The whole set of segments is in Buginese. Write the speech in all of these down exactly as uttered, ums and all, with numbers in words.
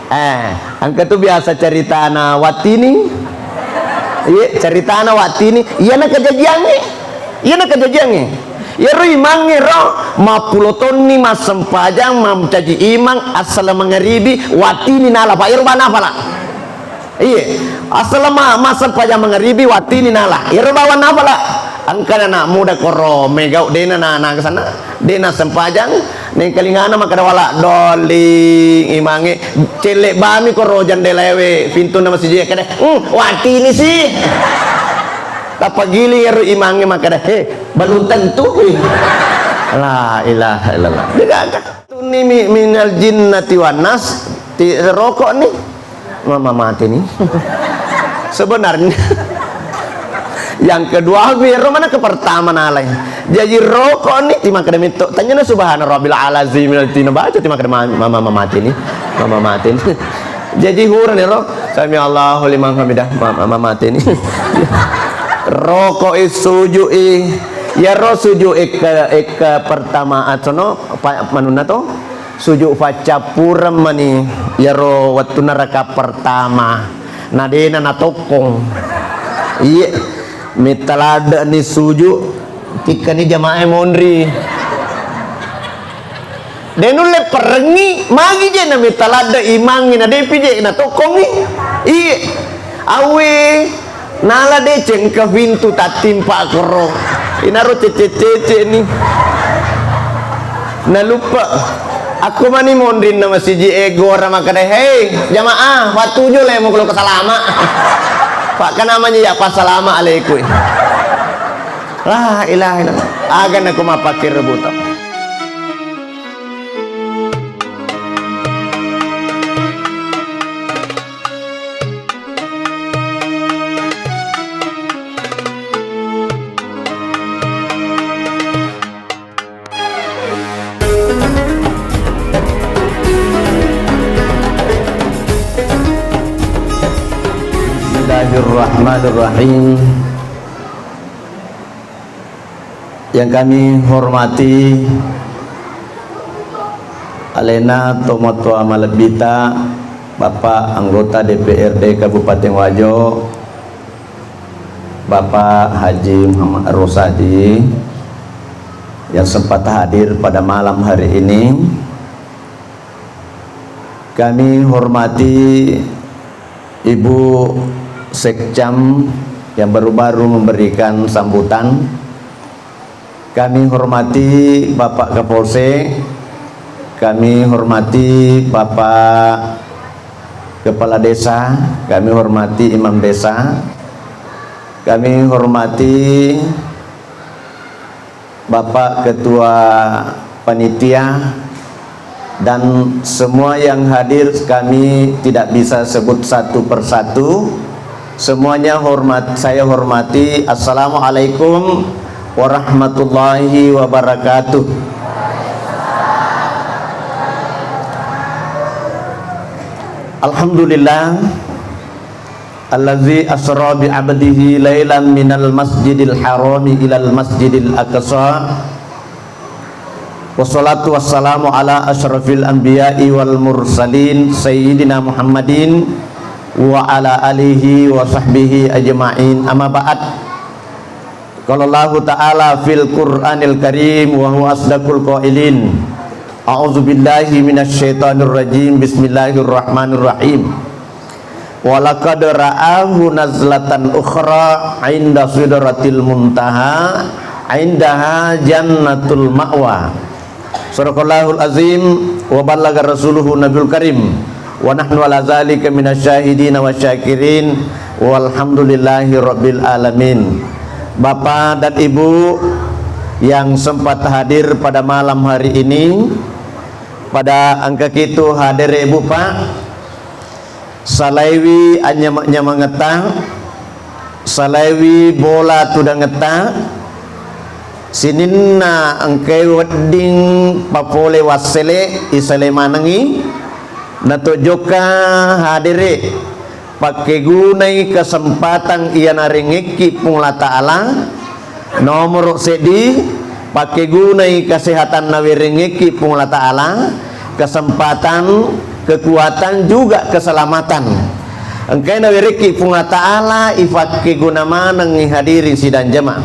Eh, engka tu biasa ceritana Wattini. Iya, ceritana Wattini. Iyana kejajiangnge. Iyana kejajiangnge. Iyaro imangnge ro, mappulo tonni massempajang, mancaji imang, assala mangaribi, Wattini nala, Pak. Iyaro bana pala. Iya, assala ma-, massempajang mangaribi, Wattini nala. Iyaro bawanna pala. Engka anak muda koro, megau dena na, na kesana. De' nassempajang, nengkalingana makkeda wala dolling imangnge, celle' bami koro jendelae we pintunna masiji' e, keda, "Hmm, Wattini si." Tappa giling ero imangnge makkeda, "He, belum tentu kuwi." La ilaha illallah. De'gaga. Tunni mi-, minal jinnati wan nas, ti rokok ni. Mama mati ni. Sebenarnya. Yang kedua, biar mana ke pertama nalai. Jadi rokok ni, timakkeda metto. Tanya na subhana rabbil alazim, tina baca timakkeda ma-, mama, mama mati ni. Mama mati ni. Jadi hura ni ro. Sami Allahu liman hamidah. Ma-, mama mati ni. Rokok i, suju' i. Ya ro suju' i ke, i ke pertama atono, pa-, manunna to. Suju' paccappureng mani iyaro wettunna raka pertama, na de'na natokkong. Iye, metta ladde'ni suju', tikkani jamaah e monri. De' nulle perengngi, magi je na metta ladde' imangngi, na de'pi je natokkongngi. Iye, awwe. Nala deceng ke pintu tattimpa koro. Inaro cece-cece ni. Naluppe. Akko mani monrinna masiji' e gora makkeda, "Hei, jamaah, fattuju lemo kolo ke salama." Pak, kenapa nyi ya pas salama alaikum. La ilaha illallah. Aga nako mapakkir rebuta. Bismillahirrahmanirrahim. Yang kami hormati alena tomatoa malebbita, Bapak Anggota D P R D Kabupaten Wajo, Bapak Haji Muhammad Rosadi yang sempat hadir pada malam hari ini. Kami hormati Ibu Sekcam yang baru-baru memberikan sambutan. Kami hormati Bapak Kapolsek, kami hormati Bapak Kepala Desa, kami hormati Imam Desa, kami hormati Bapak Ketua Panitia, dan semua yang hadir, kami tidak bisa sebut satu persatu. Semuanya hormat, saya hormati. Assalamualaikum warahmatullahi wabarakatuh. Alhamdulillah. Allazi asra bi abdihi lailan minal masjidil harami ilal masjidil aqsa. Wassalatu wassalamu ala asyrafil anbiya'i wal mursalin sayyidina Muhammadin wa ala alihi wa sahbihi ajma'in. Amma ba'd. Qala Allahu ta'ala fil Qur'anil Karim wa huwa asdaqul qailin. A'udzu billahi minasy syaithanir rajim. Bismillahirrahmanirrahim. Wa laqad ra'ahu nazlatan ukhra 'inda sidratil muntaha 'indaha jannatul ma'wa. Sadaqallahul azim wa ballaga rasuluhu nabiyul karim. Wa nahnu ala zalika minasy syahidina wasyakirin. Walhamdulillahi rabbil alamin. Bapak dan Ibu yang sempat hadir pada malam hari ini, pada engka kitu hadir Ibu, Pak, salaiwi anyama-, nyamangetta, salaiwi bola tudangetta, sininna engkai wedding papole wassele, isale manengi, natojokka hadere, pakkegunai kesempatan iya narengekki Puang Allah Ta'ala, nomoro seddi, pakkegunai kesehatan nawerengekki Puang Allah Ta'ala, kesempatan kekuatan juga keselamatan. Engkae nawerekki Puang Allah Ta'ala ifakkeguna manengngi, hadirin sidang jamaah.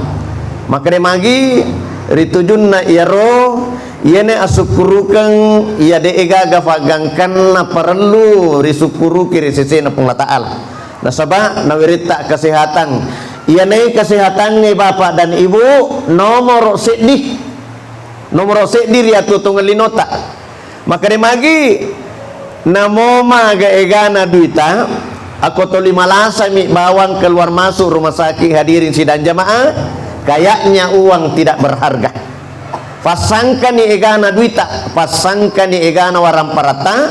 Makkeda magi ri tujunna iyaro, iyana asukkurukeng iya de'e gaga faggangkanna parellu risukkuruki ri sesena Puang Allah Ta'ala. Nasaba naweretta kesehatan. Iyanae kesehatangnge Bapak dan Ibu nomoro seddi. Nomoro seddi ri atuo-tuongeng linota. Makkeda magi namo maga egana duita, akko toli malasami bawang keluar masuk rumah sakit, hadirin sidang jamaah, kayaknya uang tidak berharga. Passangkani egana duita, passangkani egana waramparatta,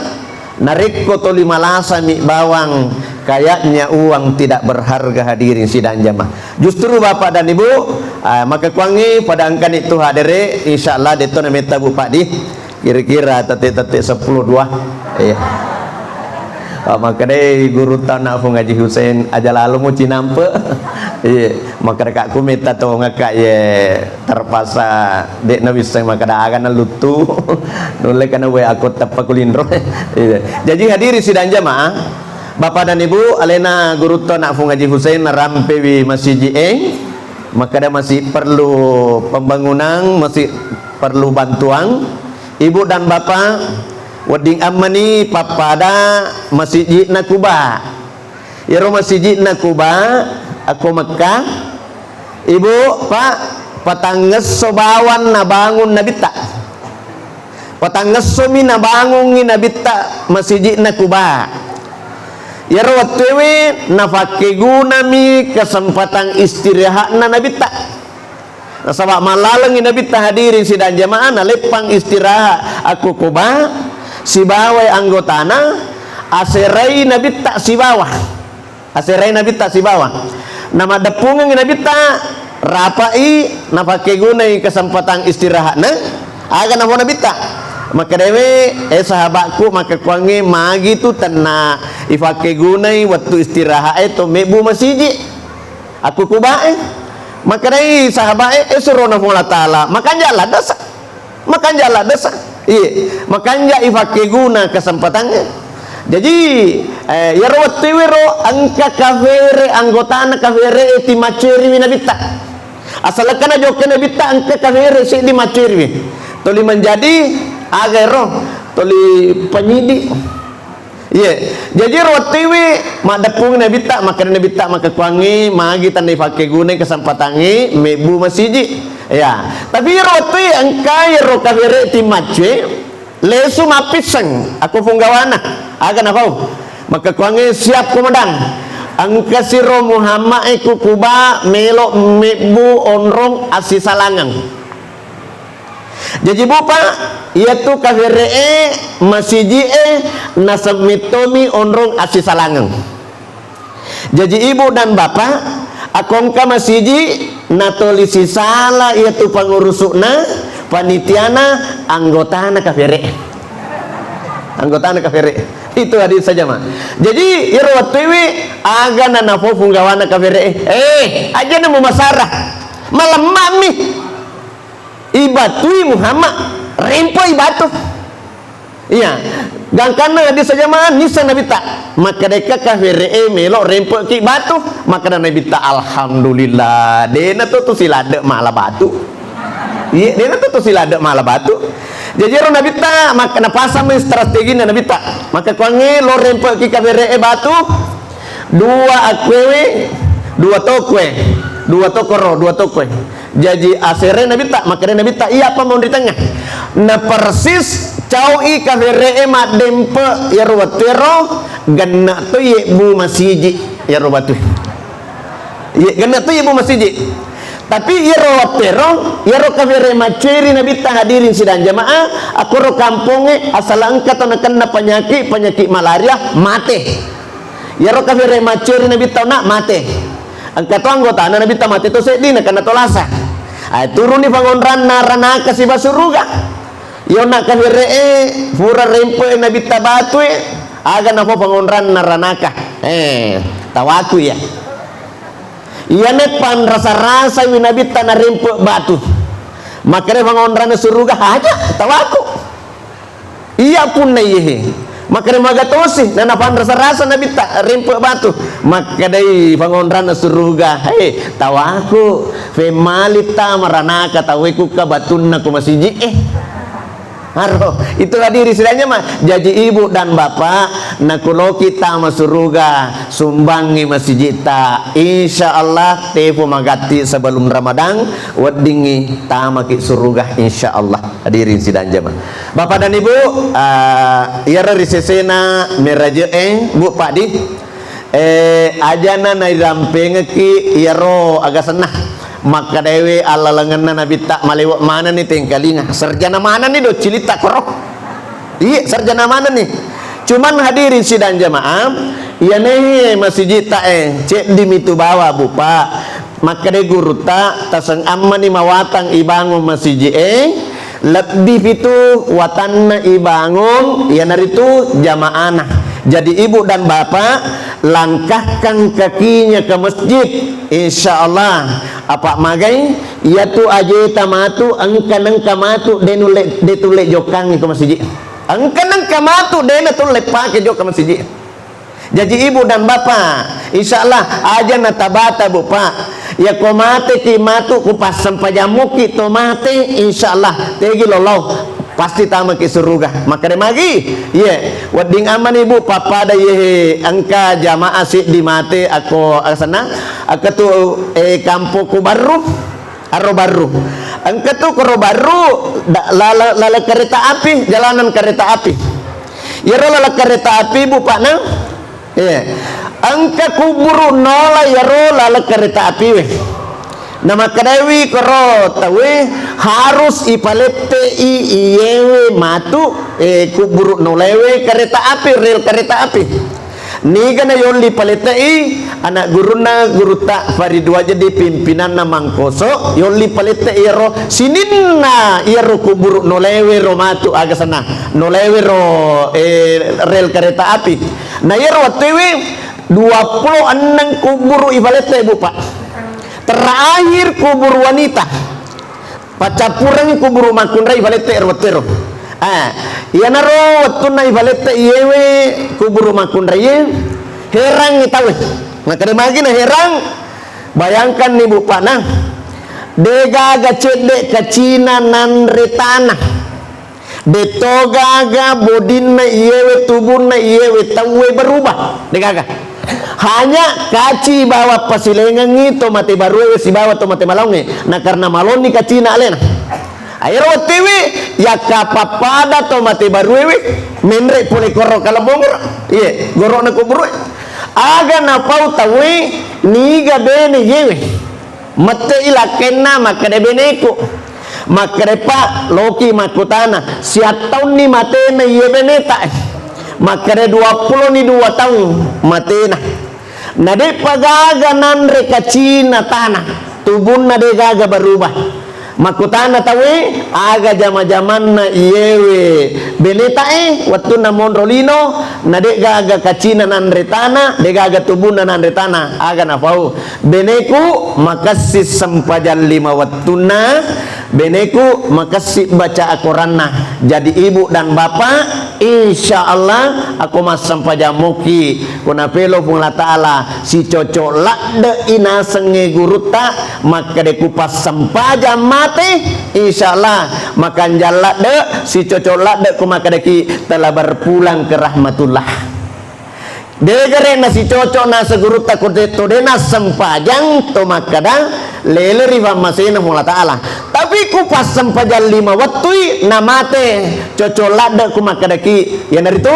narekko toli malasami bawang, kayaknya uang tidak berharga, hadirin sidang jamaah. Justru Bapak dan Ibu, ah, makkukuangngi pada engkani tu hadere, insyaallah de'to nametta Bu Pakdi. Kira-kira tette-tette seppulo dua. Iya. Ah, makkedai gurutta na Fung Haji Husein, aja lalo mucinampe. Iya, makkedaka ku metta tongakka ye terpaksa de'na wisseng makkeda aga naluttu. Nulle kana we akko teppa kulinro. Iya. Jadi hadiri sidang jamaah, Bapak dan Ibu, alena gurutta na Fung Haji Husein narampewi masiji e, makkeda masih perlu pembangunan, masih perlu bantuan. Ibu dan Bapak, wedding ammani pappada masiji'na Kuba. Iyaro masiji'na Kuba, akko Mekkah, Ibu, Pak, patangngesso bawang nabangung Nabitta. Patangngessomi nabangungngi Nabitta masiji'na Kuba. Iyaro wettuewe nafakkegunami kesempatan istirahatna Nabitta. Nasaba mallalengngi Nabitta, hadirin sidang jamaah, naleppang istirahat akko Kuba sibawai anggotana, aserai Nabitta sibawa. Aserai Nabitta sibawa. Namaddeppungeng Nabitta, rapai, napakkegunai kesempatan istirahatna. Aga nafo Nabitta? Makkedawe, eh, sahabatku, makkekuangnge magi tu tenna ifakkegunai wettu istirahat e to mebbu masiji. Akku Kuba e, makkedai sahabat e, eh, surona Puang Allah Ta'ala, makanja laddesa, makanja laddesa. Iye, makanja ifakkeguna kesempatangnge. Jaji, eh, iyaro wettuwero engka kafere, anggotana kafere e timacceriwi Nabitta. Asal ekkana jokke Nabitta engka kafere seddi macceriwi. Toli menjadi aga ero, toli penyidik. Iye, jaji ro wettuiwi maddeppung Nabitta, makkeda Nabitta makkekuangngi magi tenna ifakkegunai kesempatangngi mebbu masiji. Ya, tapi ro wettui engkai ro kafere timmaccue, lesu mappisseng akko punggawana. Aga nafau? Makkekuangngi, "Siap, Komandan. Engkasi ro Muhammad e ku Kuba melo mebbu onrong assisalangeng." Jaji, Bu, Pak, iyatu kafere e, masiji e, nasemmittomi onrong assisalangeng. Jaji, Ibu dan Bapak, akko engka masiji natoli sisala iyatu pangurusukna, panitiana, anggotana kafere e. Anggotana kafere e. Itu hadis saja, Ma. Jaji, iyaro wettuiwi aga nanafo punggawana kafere e. Eh, aja namu masara. Malemma'mi. Ibatui Muhammad, rempo'i batu. Iya, gangkanna hadis jamaah, nisseng Nabitta. Makkeda, "Ekka kafere e melo rempo'ki batu." Makkeda Nabitta, "Alhamdulillah, dena to tu siladde mala batu." Iya, dena to tu siladde mala batu. Jaji ero Nabitta, mak-, napasang strategina Nabitta. Makkekuangnge lo rempo'ki kafere e batu, dua akkuewe, dua tokue, dua tokoro, dua tokue. Jaji, asere Nabitta, makkeda Nabitta, "Iyapa monri tengnga?" Na persis cau'i kafere e maddempe iyaro wettuero, genne to yebbu masiji iyaro batu. Ye, genne to yebbu masiji. Tapi iyaro wettuero, iyaro kafere macceri Nabitta, hadirin sidang jamaah, akkoro kampongnge asal engka to nakenna penyakit, penyakit malaria, mate. Iyaro kafere macceri Nabitta ona mate. Engka to anggotana Nabitta mate to seddi, nakenna to lasa. Ai, turuni pangonranna ranaka siba suruga. Iyona kafere e, pura rempe Nabitta batue, aga nafo pangonranna ranaka. Eh, tawaku iya. Iyane panrasa-rasaiwi Nabitta narempe batu. Makkeda pangonranna suruga, "Aja, tawaku." Iya punna iyehe, Makkeda magatosi, na napanrasa-rasa Nabitta, rempe batu. Makkedai pangonranna suruga, "Hei, tawaku, femmalitta maranaka tauwe kukka batunna ko masiji e." Aro, itu hadiri sidang jamaah. Jaji ibu dan bapak, nakuloki tama suruga, sumbangi masijita. Insya Allah, tepo magatti sebelum Ramadan, weddingi tamaki suruga, insya Allah. Hadirin sidang jamaah. Bapak dan Ibu, ah, iyaro ri sesena meraje'e, Bu, Pak, di, eh, ajana nairampengekki iyaro agasenna. Makkedaewe allalengenna Nabitta malewe manenni tengkalinga. Sarjana manenni do cilitta koro. Iya, sarjana manenni. Cuman hadirin sidang jamaah, iyanehe masijitta e, ceddi mitu bawa, Bu, Pak. Makkeda gurutta, taseng ammani mawatang ibangun masiji e, lebbi pitu watanna ibangun, iyanaritu jamaana. Jadi ibu dan bapak, langkahkan kakinya ke masjid, insya Allah. Apa magai, iyatu ajeta matu, engka nengka matu, de nulle, de tulle jokkangi ke masiji. Engka nengka matu, de natulle pake jokka masiji. Jaji ibu dan bapak, insya Allah aja natabata, Bu, Pak. Yako mateki matu ku passempajammuki to mate, insya Allah tegi lollo, pasti tamaki suruga. Makkeda magi, iye, wedding ammani, Bu, pappada iyehe engka jamaah siddi mate ako asenna, akatu, eh, kampokku barru. Aro barru. Engka tu koro barru, da-, lala-, lala kereta api, jalanan kereta api. Iyaro lala kereta api, Bu, Pak, na? Iya. Engka kuburu nola iyaro lala kereta api we. Namakkedaiwi koro tawe harus ipalette i iyewe matu, eh, kuburu nolewe kereta api, rel kereta api. Niga na yolli palette'i anak gurunna gurutta Faridu aja di pimpinanna Mangkoso, yolli palette'i iyaro sininna iyaro kuburu nolewe ro matu aga sana, nolewe ro, eh, rel kereta api. Na iyaro wattuewe dua puluh enneng kuburu ipalette, Bu, Pak. Terakhir kuburu wanita. Paccappurengngi kuburu makkunrai ifalette ero wettuero. Ah, iyanaro wettunna ifalette iyewe kuburu makkunraiye, herangngi tauwe. Makkeda magi na herang, bayangkanni, Bu, Pak, na, degaga cedde kacina nanre tana. Deto gaga bodinna iyewe, tubunna iyewe tauwe berubah. Degaga. Hanya kaci bawa pasilengengngi to mate baruewe sibawa to mate malaungnge. Na karena malonni kacina alena. Aero wettuewe, yakka pappada to mate baruewe, menre pole koro kalebongero. Iye, gorokna kuburue. Aga napau tauwe, niga bene iyewe. Mette'i lakkenna makkeda beneku. Makkeda, "Pak, loki makkutana, siattaunni matena iye beneta?" Makkeda, "Dua puluh ni dua taung matena." Na de'pa gaga nanre kacina tana, tubunna de gaga berubah. Makkutana tauwe, aga jama-jamanna iyewe benetae wettunna monro lino, na de gaga kacina nanre tana, de gaga tubunna nanre tana, aga napau. Beneku makessing sempajang lima wettunna, beneku makessing baca akoranna. Jadi ibu dan bapak, insya Allah ako massempajang moki, ko napelo Puang Allah Ta'ala, sicocok ladde inasengnge gurutta, makkeda ku passempajang mate, insya Allah makanjang ladde, sicocok ladde ko makkedaki telah berpulang ke rahmatullah. Degare nasicocok naseng gurutta ko de-, to de nassempajang to makkeda lele ri pammasena Puang Allah Ta'ala. Tapi ku passempajang lima wettui namate, cocok ladde ku makkedaki, iyanaritu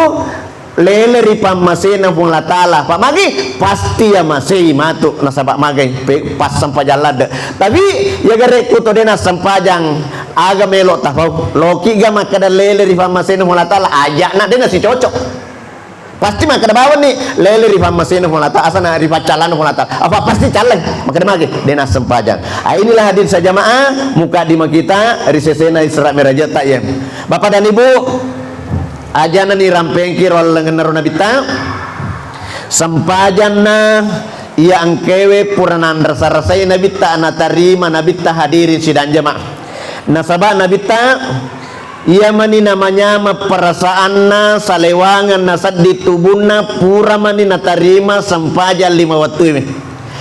lele ri pammasena Puang Allah Ta'ala. Pak magi pasti ya masei matu nasaba magai pe-, passempajang ladde. Tapi ya gare ku to de nassempajang aga melo tapau. Loki ga makkeda lele ri pammasena Puang Allah Ta'ala, aja'na de nasicocok. Pasti makkeda bawanni, lele ri pammasena Puang Allah Ta'ala, asana ri paccallana Puang Allah Ta'ala. Apa pasti callai? Makkeda magi, de nassempajang. Ah, inilah hadirin sejamaah, mukaddimah kita ri sesena Isra Mi'rajta iye. Bapak dan Ibu, ajana ni rampengki ro allengenna ro Nabitta. Sempajanna iya engkewe pura nanrasa-rasai Nabitta, natarima Nabitta, hadirin sidang jamaah. Nasaba Nabitta Iya mani namanyameng perasaanna, salewangeng nasedding tubunna, pura mani natarima sempajang lima wettué.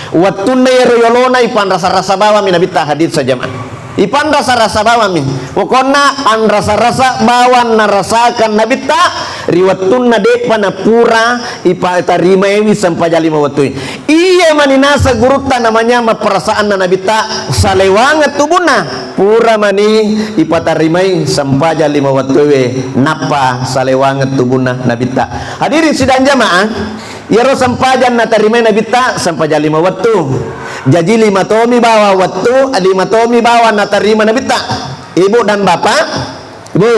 Wettunna iyaro yolona ipanrasa-rasa bawammi Nabitta, hadis sa jamaah. Ipanrasa-rasa bawammi. Pokokna anrasa-rasa bawang narasakang Nabitta ri wettunna dé'pa napura ipatarimaiwi sempajang lima wettué. Iya mani naseng gurutta namanyameng perasaanna Nabitta, salewangeng tubunna, pura mani ipatarimai sempajang lima wettué, nappa salewangeng tubunna Nabitta. Hadirin sidang jamaah, iyaro sempajang natarimai Nabitta sempajang lima wettu. Jaji lima tomi bawang wettu, lima tomi bawang natarima Nabitta. Ibu dan Bapak, Bu.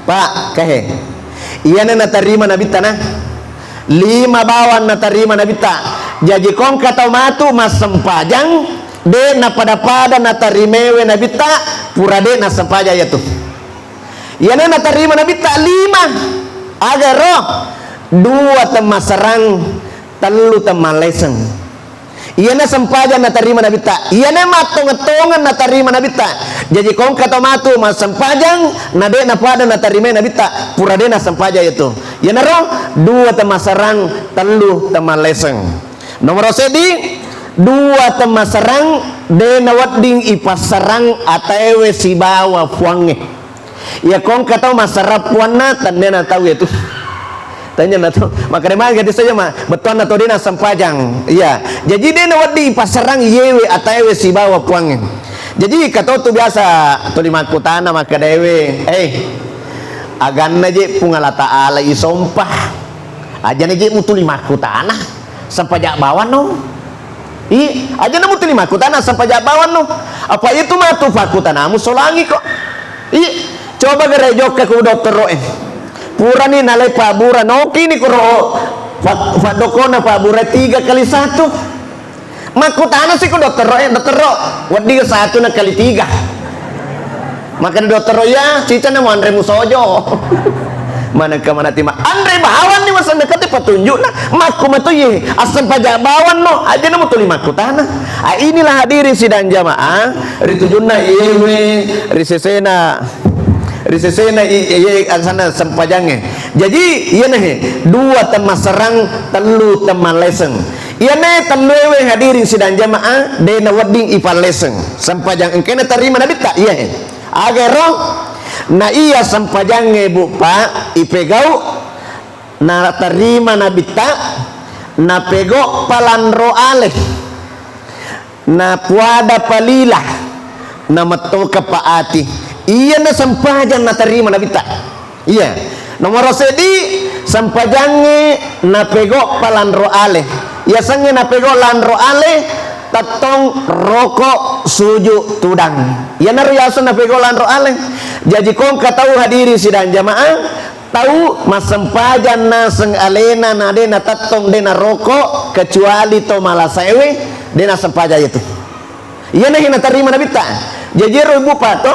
Pak, kehe. Iyana natarima Nabitta na. Lima bawang natarima Nabitta. Jaji kongka tau matu massempajang, dé' napada-pada natarimewe Nabitta, pura dé' nassempajang iyatu. Iyana natarima Nabitta lima. Aga ro? Dua temmasarang, tellu temmalleseng. Iyana sempajang natarima Nabitta, iyana mattongeng-tongeng natarima Nabitta. Jaji kongka tau matu massempajang, na dé' napada natarimai Nabitta, pura dé' nassempajang iyatu. Iyanaro dua temmasarang, tellu temmalleseng. Nomoro seddi, dua temmasarang dé' nawedding ipassarang ataéwé sibawa Puangngé. Iya kongka tau massarang puanna, tennena tau iyatu. Tennena tau. Makkeda magi saja ma, bettuanna tau dé' nassempajang. Iya. Jaji dé' nawedding ipassarang iyéwé ataéwé sibawa Puangngé. Jaji kato tu biasa tuli makkutana makkedaéwé, "Eh, aganna je Puang Allah Taala isompa. Ajana je mutuli makkutana." Sempajang bawang no. I, ajana mutuli makkutana sempajang bawang no. Apa itu matu pakkutanamu solangi ko. I, coba gare jokka ku dottoro e. Purani nalai pabbura, noki ni kuro pa-, paddokona pabbura tiga kali satu. Makkutana si ku dottoro e, "Dottoro, wedding satu na kali tiga?" Makkeda dottoro, "Iya, cicana muanre musojo." Manengka manati ma-, anre bawang ni masenna kate patunjukna, makku mato ye, assempajang bawang no, ajana mutuli makkutana. Ah, inilah hadirin sidang jamaah, ritujunna yewe, risesena, risesena i-, ye, asana sempajangnge. Jaji, iyana he, dua temmasarang, tellu temmalleseng. Iyana telluewe hadirin sidang jamaah, de nawedding ipalleseng. Sempajang engkana tarima Nabitta, iya he. Aga ero? Na iya sempajangnge, Bu, Pak, ipegau, natarima Nabitta, napegau palanro ale, napuada palila, namettoka pa ati. Iyana sempajang natarima Nabitta. Iya. Nomoro seddi, sempajangnge napegau palanro ale. Yasengnge napegau lanro ale, tettong, roko, suju, tudang. Iyanaro yaseng napegau lanro ale. Jaji kongka tau hadirin sidang jamaah, tau massempajang naseng alena na de natettong, de naroko, kecuali to malasaewe, de nassempajang yetu. Iyana he natarima Nabitta. Jaji ero ibu pato,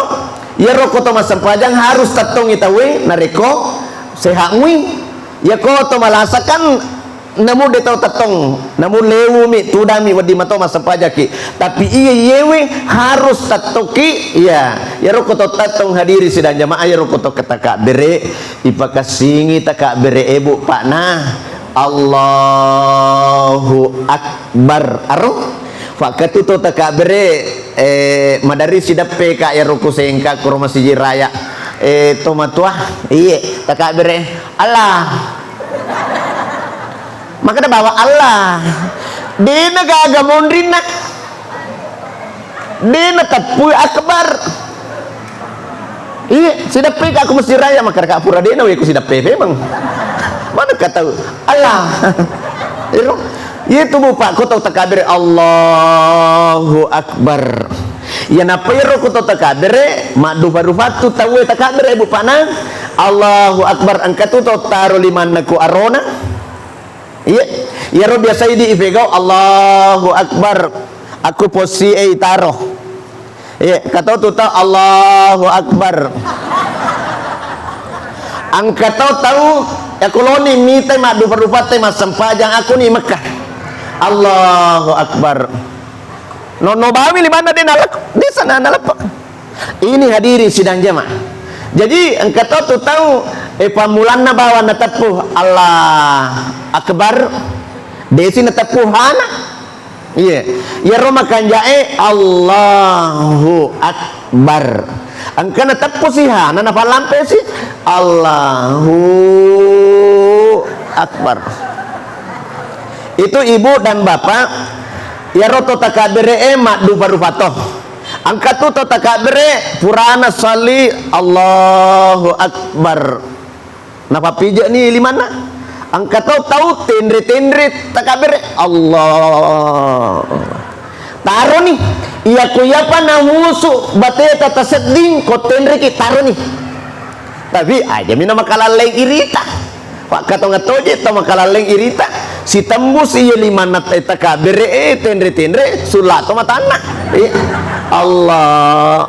iyaro ko to massempajang harus tettongi tauwe, narekko sehat mui. Iyako to malasa kan namu de tau tettong, namu lewumi, tudami, wedding mato massempajakki. Tapi iya yewe harus tettoki, iya. Iyaro ko to tettong hadirin sidang jamaah, iyaro ko to ketakabbere, ipakassingi takabbere e, Bu, Pak, na. Allahu Akbar. Aro? Fakkatuto takabbere, eh, maderri sideppe ka iyaro kusengka kuro masiji raya. Eh, to matua, iye, takabbere. Allah. Makkeda bawa Allah. Dena gaga monrinna. De nateppui akbar. Iya, sideppe ka ku masjid raya, makkeda ka pura de nawe ku sideppe memang. Mana ka tau? Allah. Ero. Iya tu, Bu, Pak, ko tau takabbere, Allahu Akbar. Iya, nappa ero ko tau takabbere, maddupa-dupa tu tauwe takabbere, Bu, Pak, na. Allahu Akbar, engka tu tau taro limanna ku arona. Iya, iyaro biasa idi ipegau, Allahu Akbar. Aku posi e itaro. Iya, katau tu tau, Allahu Akbar. Engka tau tau, yakuloni mitai maddupa-dupatai massempajang, aku ni Mekah. Allahu Akbar. Nonno bawi limanna de nalak-, de sana naleppe. Ini hadirin sidang jamaah. Jadi, engka to tu tau, eh, pammulanna bawang nateppu Allah Akbar, desi nateppu hana. Iya. Iyaro makanja'e Allahu Akbar. Engka nateppu si hana, napallampe si Allahu Akbar. Itu ibu dan bapak, iyaro to takabbere'e maddupa-rupa to. Engka tu to takabbere, purana salli, Allahu Akbar. Napapije'ni limanna. Engka to tau tenre-tenre takabbere, Allah. Taroni. Iya ku iyapa nahusu bateta tasedding, ko tenreki, taroni. Tapi ajami namakalalleng irita. Pakkatongeng toje to makalalleng irita, sitembus iya limanna te-, takabbere, eh, tenre-tenre, sulla to matanna. Eh, Allah.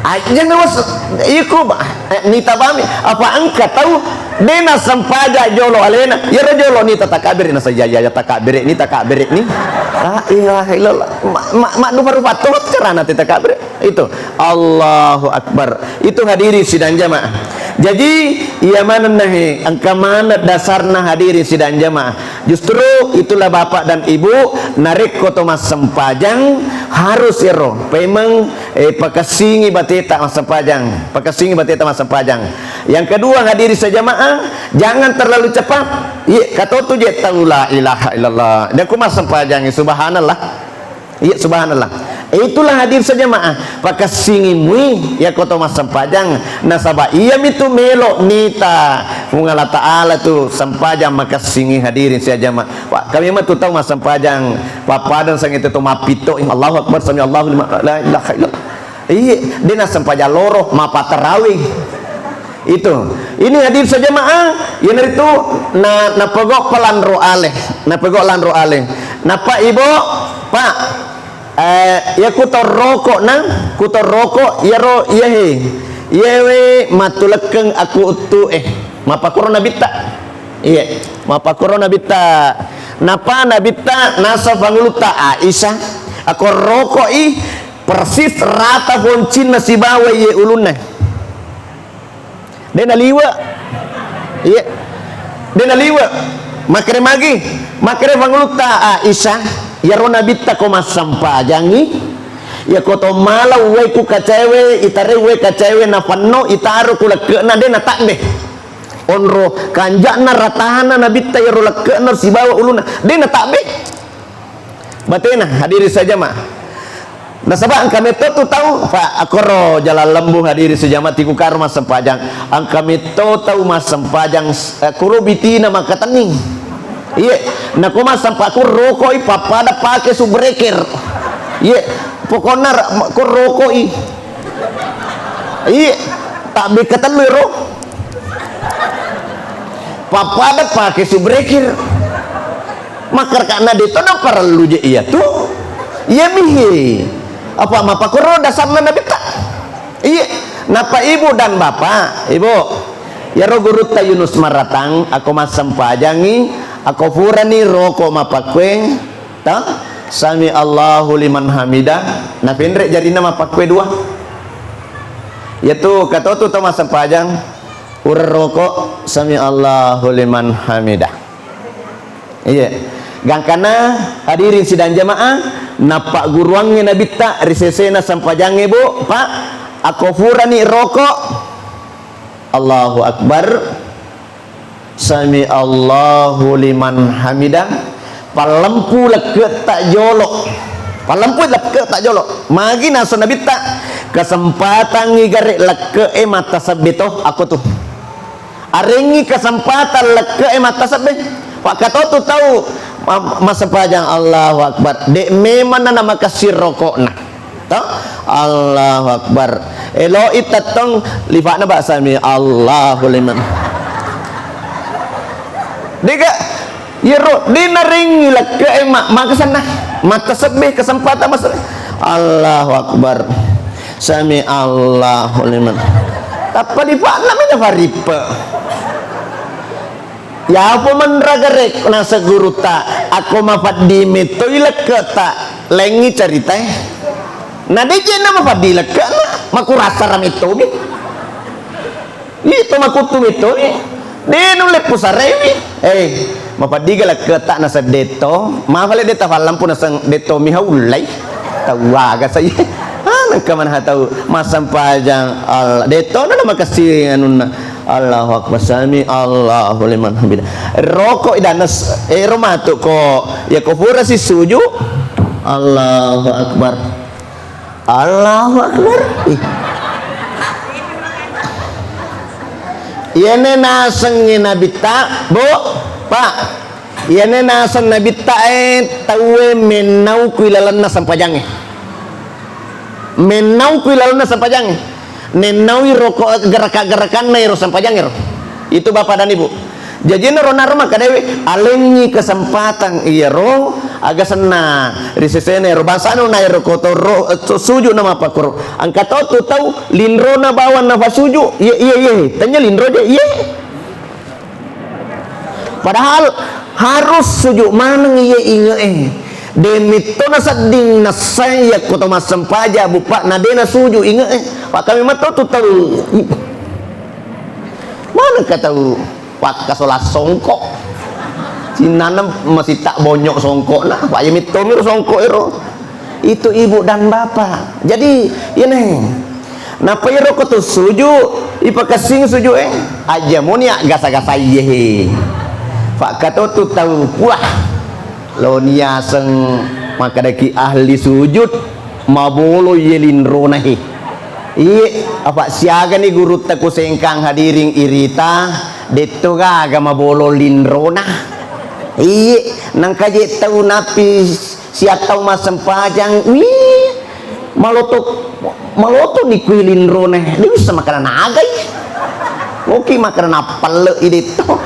Ajeng was, iku, eh, nita bami, apa engka tau, de nasempaja jolo alena, iyaro jolo nita takabbere, nasa iya, iya, iya, takabbere ni, takabbere ni. La ilaha illallah. Ma, ma, maddupa-rupa to carana te takabbere. Itu. Allahu Akbar. Itu hadirin sidang jamaah. Jadi, iya manenna he, engka maneng dasarna hadirin sidang jamaah. Justru itulah bapak dan ibu, narekko to massempajang, harus ero, paimeng, eh, pakessingi bateta massempajang. Pakessingi bateta massempajang. Yang kedua, hadirin sejamaah, jangan terlalu cepat. Iya, katotu je tau la ilaha illallah. Dan ku massempajang, subhanallah. Iya, subhanallah. Itulah hadirin sejamaah. Pakessingi mui, iya ko to massempajang. Nasaba iyami tu melo nita Puang Allah Ta'ala tu sempajang makessingi hadirin sejamaah. Wa, kami matu tau massempajang. Pappadang sangete to mappitto. Allahu Akbar, sami Allahu liman, la ilaha illallah. Iya, de nassempajang loro, mapatarawih. Itu. Ini hadirin sejamaah, iyanaritu na, napegau palanro ale, napegau lanro ale. Napa ibu, Pak, eh, iya ku to rokok na, ku to rokok, iyaro, iya he. Iyewe matulekkeng aku uttu, eh, mapakoro nabitta. Iya, mapakoro nabitta. Napa nabitta nasa pangulutta Aisyah, ako rokok i persis rata foncinna sibawa iye ulunna. De naliwe. Iya. De naliwe. Makkere magi. Makkere pangulutta Aisyah, iyaro nabitta ko massempajangi, iya ko to mala uwai ku kacaewe, itare uwai kacaewe napenno, itaro ku lekke'na, de natabbe. Onro kanja'na ratana nabitta iyaro lekke'na sibawa ulunna, de natabbe. Batena, hadirin sejamaah. Nasaba engka metto tu tau, Pak, akkoro Jalan Lembu, hadirin sejamaah, tiku karo massempajang. Engka metto tau massempajang, eh, kuro bitina makkatenning. Iye, nako massempa-, ku rokoi pappada pake subreker. Iye, pokokna ra-, ku rokoi. Iye, tabbe katellu ro. Pappada pake subreker. Makkaraka'na de to naparellu je iyatu. Iya mihe. Apa mapakoro dasarna nabitta? Iya. Napa ibu dan bapak, ibu. Iyaro gurutta Yunus Maratang, ako massempajangi, ako furani roko mapakkue, ta? Sami Allahu liman hamida, napenre jarinna mapakkue dua. Iyatu katotu to massempajang, ura roko, sami Allahu liman hamida. Iya. Gangkana hadirin sidang jamaah, nappagguruangnge nabitta ri sesena sempajangnge, Bu, Pak, ako furani roko, Allahu Akbar, sami Allahu liman hamidah, pallempu lekke'ta jolo. Pallempu lekke'ta jolo. Magi naso nabitta, kesempatangngi gare lekke'e mattasebbe to, ako tu. Arengngi kesempatan lekke'e mattasebbe. Pakkatotu tau ma-, massempajang Allahu Akbar. De' memang na namakessing roko'na. To? Allahu Akbar. Elo'i tettong lifa'na ba' sami Allahu liman. De'ga, iyaro, de' narengngi lekke'e ma-, makasenna. Mattasebbe kesempatan masuk. Allahu Akbar. Sami Allahu liman. Tappa lifa'na mi nafarippe. Yapo menraga rek naseng gurutta, ako mafadding mettoi lekke'ta, laingngi caritae. Na de' je' na mapaddi lekke'na, makurasa ramettomi. Itu makuttu mettomi. De' nulle pusarewi. Eh, mapaddiga lekke'ta naseng de' to. Mafale de' tafallampu naseng de' to mi haullai. Tau aga sai. Ah, nengka manaha tau massempajang Allah. De' to na makessing anunna. Allahu Akbar, sami Allahu liman hamida. Roko' idanna s-, ero matu ko, ya ko pura si suju. Allahu Akbar. Allahu Akbar. Ih. Iyene nasengnge Nabitta, Bu, Pak. Iyene naseng Nabitta e tauwe mennau kui lalenna sempajangnge. Mennau kui lalenna sempajangnge. Nennaui roko' geraka-gerakanna ero sempajangnge ro. Itu Bapak dan Ibu. Jaji naro-naro makkedae, alengngi kesempatan iyaro, aga senna ri sesena ero bangsana na ero ko to ro, su-, suju na mappakkoro. Engka to tu tau linrona bawang nafasuju, iye, iye, iye, tennya linro je, iye. Padahal harus suju maneng iye inge'e. De' metto nasedding nassai yakko to massempajang, Bu, Pak, na de' nasuju inge'e. Pak, kami metto tu tau. Manengka tau pakkasola songko'. Sinnanna masitta bonyo' songko'na, Pak, iya mettomi ro songko' ero. Itu Ibu dan Bapak. Jadi, iyene. Nappa iyaro ko tu suju, ipakessing suju e. Aja moni gasa-gasa iye he. Pak, kato tu tau puah. Loni aseng makkadaki ahli sujud, mabolo iye linrona he. Iye, apa siagani gurutta kusengkang hadirin irita, detto gaga mabolo linrona. Iye, nangka je tau napi siattau massempajang, wih, maloto, maloto ni kui linrona, de' wissa makkada nagai. Oki makkada nappelle i detto.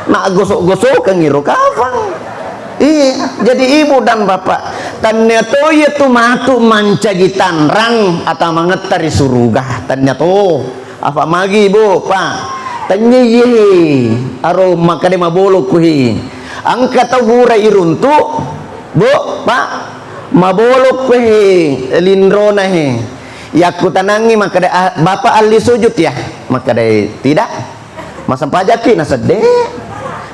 Na gosok-gosokeng iro kafang. Iya, jadi ibu dan bapak, tannia to iya tu matu mancaji tanrang atau mangetta ri suruga, tannia to. Apa magi ibu, pak? Tannia iye, aro makkada mabolo kuhi. Engka tau pura iruntu, bu, pak, mabolo kuhi linrona he. Yakkutanangi makkada, "Ah, bapak alli sujud ya?" Makkada, "Tidak." Masempajakki nasedde.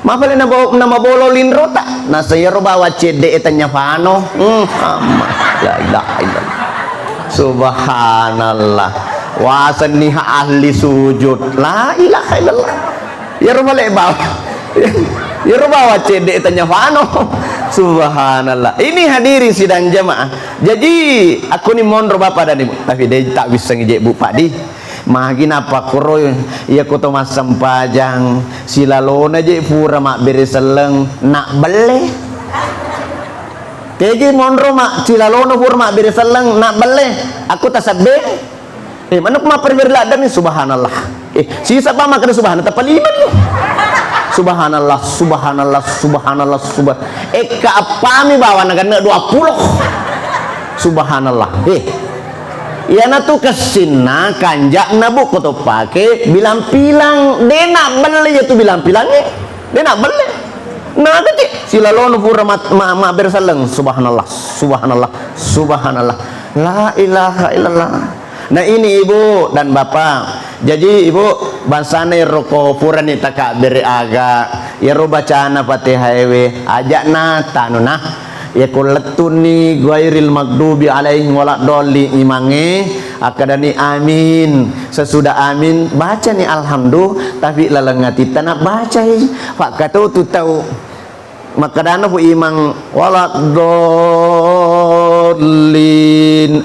Mapale nabo-, namabolo linrota. Nasero bawa cedde e tanya fano. Hmm, amma. La ilaha illallah. Subhanallah. Wasenniha ahli sujud. La ilaha illallah. Iyaro male bawa. Iyaro bawa cedde e tanya fano. Subhanallah. Ini hadirin sidang jamaah. Jadi, aku ni monro bapak dan ibu. Tapi de tak bisa ngejek bu pak di. Magi napakkoro iya ko to massempajang, silalona je pura mabbere selleng, nabbelle. Tegi monro ma, silalona pura mabbere selleng, nabbelle. Aku tasabbe. Eh, mana ku mappere-bere laddanni, subhanallah. Eh, sisa pa makkada subhanallah, tappa lima ni. Subhanallah, subhanallah, subhanallah, subhan-, ekka appami bawa naganna dua puluh. Subhanallah. Eh. Iyanatu kessinna kanja'na bu ko to pake bilang-pilang, de nabbelle iyatu bilang-pilangnge, de nabbelle. Naga je silalono pura mat-, ma-, mabbere selleng, subhanallah, subhanallah, subhanallah, la ilaha illallah. Nah ini ibu dan bapak, jadi ibu bangsana ero ko purani takabbere aga, iyaro bacana Fatihah ewe, aja'na tanuna. Iya ko lettunni ghairil maghdubi alaihim waladdallin imangnge, akkadani amin. Sesudah amin, bacani alhamdu, tapi laleng atitta nabbacai. Fakkatotu tau makkadana fu imang waladdallin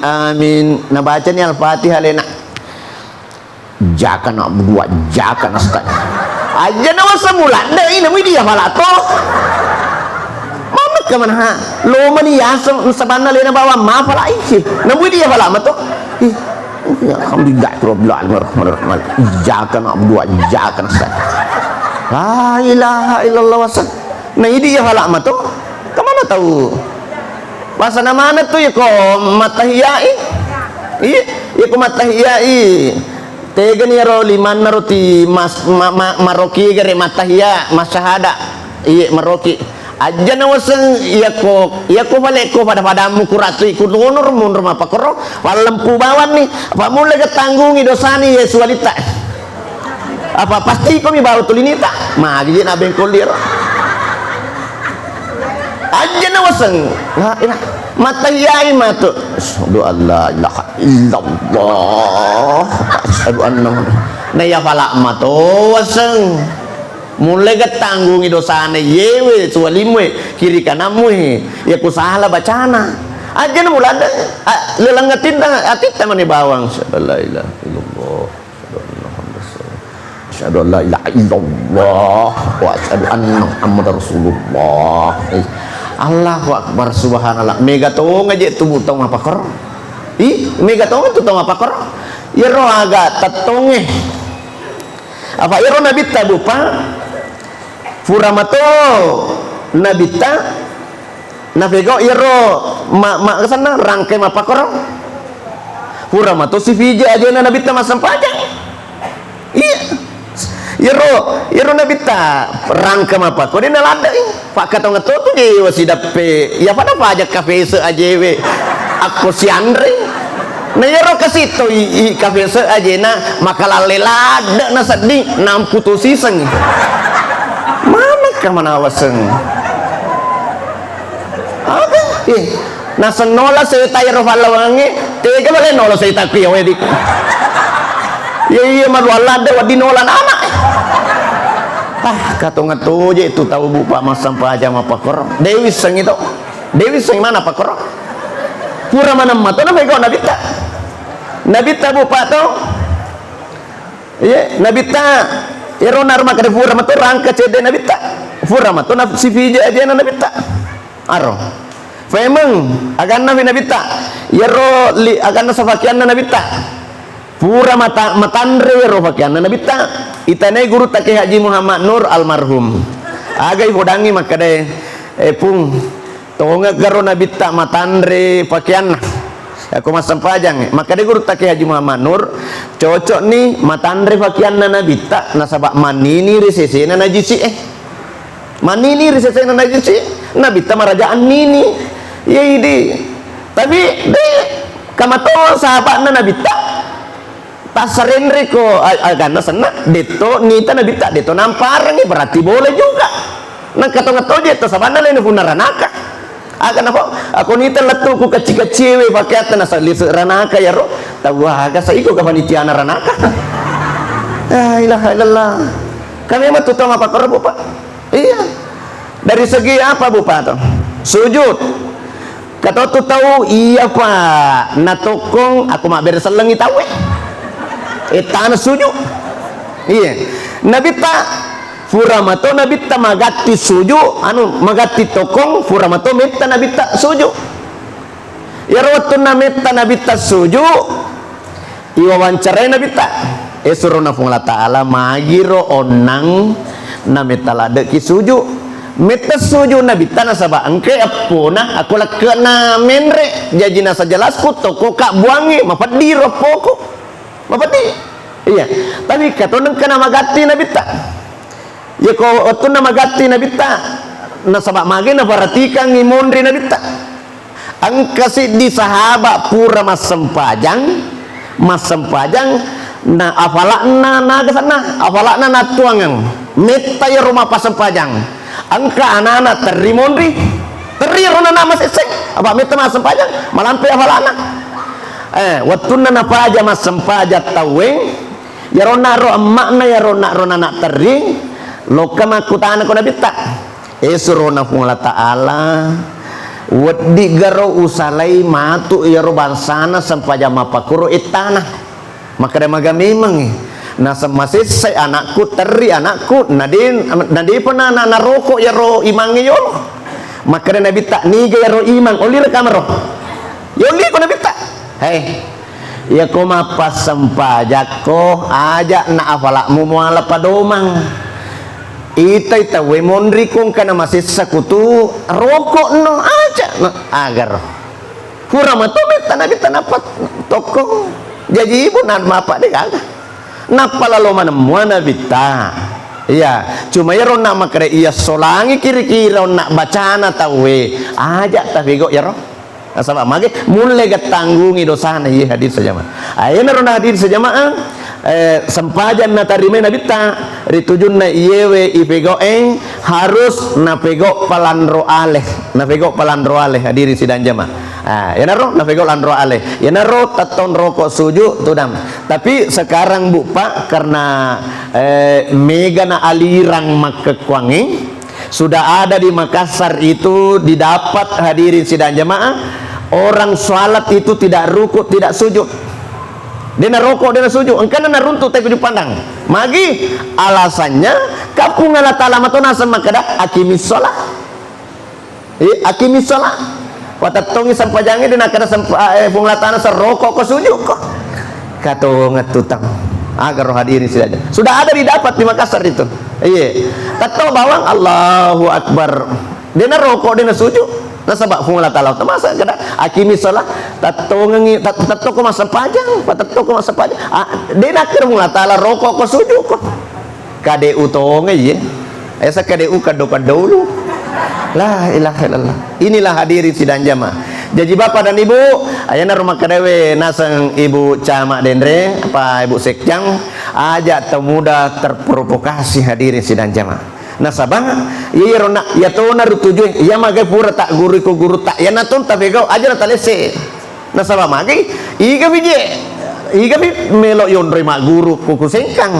amin. Nabacani Al-Fatihah alena. Jaka na'budu wa jaka nasta'in. Aja na wasa muladde, ina mui dia fala to. Mamet ka mana ha? Lo mani yasem sabanna lena bawa ma fala isi. Na mui dia fala mato. Ih, ya, alhamdulillah rabbil alamin arrahmanir rahim. Jaka na'budu wa jaka nasta'in. La ilaha illallah wasa. Na idi ya fala mato. Kamana tau? Pasana mana tu iko mattahiyai? Iya, iko mattahiyai. Tegani iyaro limanna roti mas-, ma-, ma-, maroki gare mattahiya, masyahada. Iye, maroki. Ajjana waseng iyako, iyako palekko pada-padammu kuratu iku tonor munro mapakoro, pallempu bawanni, apa mulle ga tanggungi dosani Yesu alitta. Apa pasti komi bawa tulinita, magi je na bengkol liro. Ajjana waseng, la ilaha, matahiyai matu. Asyhadu an la ilaha illallah. Asyhadu anna Muhammad. Na iya pala mato waseng. Mulle ga tanggungi dosana yewe, suwalimmu e, kiri kanammu e. Iya ku sala bacana. Ajjana muladde, a, leleng atitta, atitta mani bawang. Asyhadu an la ilaha illallah. Asyhadu anna Muhammad Rasulullah. Asyhadu an la ilaha illallah. Wa asyhadu anna Muhammad Rasulullah. Eh, Allahu Akbar, subhanallah. Mega tonga je tubuh tau mapakor. Ih, mega tonga tu tau mapakor. Iyaro aga tettongnge. Apa iyaro Nabitta bupa, pura mato Nabitta napegau iyaro ma-, ma-, sanna rangkai mappakoro. Pura mato sifiji ajena Nabitta massempajang. Iya. Iyaro, iyaro Nabitta rangka mappakoro, de' naladde'i. Pakkatongeng to tu je wasidappe, iya pada pajak kafese ajewe akko sianre. Na iyaro kasi to i, i kafese ajena makalalle ladde' na sedding nampu to siseng. Manakka manawaseng. Aga? Eh, nasennola seta iyaro pallawangnge, tega bale nola seta ku iya wedi. Iya, iya, malu alladde wedi nola nana. Ah, katongeng to je tu tau bupa massempajang mappakoro. De' wissengngi to. De' wissengngi mana pakoro. Pura maneng mato napegau Nabitta. Nabitta bupa to. Iya, Nabitta, ero naro makkeda pura mato rangka cedde Nabitta. Pura mato na sifiji ajena Nabitta. Aro. Paimeng, aganna fi Nabitta. Iyaro li, aganna safakianna Nabitta. Pura mata-, matanre iyaro fakianna Nabitta. Itanai gurutta Kiai Haji Muhammad Nur almarhum. Aga ipodangngi makkedae, eh, Pung, Tongeng garo Nabitta matanre pakeanna. Yakko massempajang, makkeda gurutta Kiai Haji Muhammad Nur, cocokni matanre pakeanna Nabitta, nasaba mannini ri sesena najisi e. Mannini ri sesena najisi e, Nabitta maraja annini. Iya idi. Tapi de, kamato sahabatna Nabitta. Tassarenreko a-, aganna senna, detto nita Nabitta, detto namparengngi, berarti boleh juga. Nengka tonga toje to sabanna leno punna ranaka. Aga napa? Ako nita lettu ku kecci-kecciwe pakeatta nasalise ranaka yaro. Tau aga sa iko ga panitiana ranaka. La ilaha illallah. Kami mah tutama pakoro, Pak. Iya. Dari segi apa, Bu, Pak, to? Sujud. Katotu tau iya, Pak, natokkong aku mabbere sellengi tauwe. Eh, tana sujud. Iya. Nabitta, pura mato Nabitta magatti sujud, anu, magatti tokkong, pura mato metta Nabitta sujud. Iyaro wettunna metta Nabitta sujud, Iwawancarai Nabitta, eh, surona Puang Allah Ta'ala, magiro onnang na metta laddeki suju. Metta suju Nabitta nasaba engkai eppona, akko lekke'na menre, jaji nasa jelasku tokko ka buangngi, mapeddiro eppoku. Mapeddi. Iya. Tapi kato nengka namagatti Nabitta. Yako wettunna magatti Nabitta, nasaba magi naparatikangngi monri Nabitta. Engka siddi sahaba pura massempajang, massempajang na afala'na naga sanna, afala'na nattuangeng. Metta iyaro mappasempajang. Engka anana terri monri, terri ro nana masesseng, apa metta massempajang, malampe afala'na. Eh, wettunna napaja massempajang tauwe, iyaro naro emma'na, iyaro naro nana terri, lokka makkutana ko Nabitta. Eh, surona Puang Allah Ta'ala, weddiggaro usalai matu iyaro bangsana sempajang mappakuro ettana. Makkeda maga memengngi. Naseng masessai anakku, terri anakku, nade-, nadepa na, na, naroko iyaro imangnge yolo. Makkeda Nabitta, niga iyaro imang, ollireka maro. Yolliko Nabitta. Hei, iyako mappassempajakko, aja na afala'mu muala padomang. Itai tauwe monriko engkana masessa kutu rokokno, aja no, agaro. Pura mato metta Nabitta nappa tokko. Jaji ibu na mappa de gaga. Nappa lalo maneng mua Nabitta. Iya, cuma iyaro onna makkeda iya solangi kira-kira onna bacana tauwe, aja tapegau iyaro. Nasaba mage mulle gattanggungi dosana, iye, hadirin sejamaah. Ah, iyanaro na hadirin sejamaah, eh, sempajang natarimai Nabitta, ritujunna iyewe ipegau e, harus napegau palanro ale, napegau palanro ale, hadirin sidang jamaah. Ah, iyanaro napegau lanro ale, iyanaro tettong roko suju tudang. Tapi sekarang, Bu, Pak, karena, eh, megana alirang makkekkuangnge, sudah ada di Makassar itu didapat, hadirin sidang jamaah, orang salat itu tidak ruku, tidak sujud. De naroko, de nasujud. Engkana naruntu tai kuju pandang. Magi alasannya, ka Puang Allah Taala mato naseng makkeda, "Aqimis shalah." Eh, aqimis shalah. Patettongi sempajangnge, de nakkeda sempa-, eh, Puang Allah Taala, "Serroko ko, suju ko." Katongeng tutang. Aga ro, hadirin sidang. Sudah ada didapat di Makassar itu. Iya. Tetto bawang, Allahu Akbar. De naroko, de nasuju. Nasaba Puang Allah Taala, masa kada, "Aqimis shalah." Tettongengi, tet-, tettoko massempajang, patettoko massempajang. Ah, de nakkeda Puang Allah Taala, "Roko ko, suju ko." Kade utongeng, iye. Esa kade u kaddo-kaddo ulu. La ilaha illallah. Inilah, hadirin sidang jamaah. Jaji, Bapak dan Ibu, ayanaro makkedawe naseng Ibu Camat Denre, apa Ibu Sekjang, aja tau mudah terprovokasi, hadirin sidang jamaah. Nasaba, iya, iyaro na, iya tona rutujue, iya magai pura taggurui ko gurutta, iyana tong tapegau, aja na talesse. Nasaba magai, iga bije, iga bi melo yonroi magguru ko Kusengkang.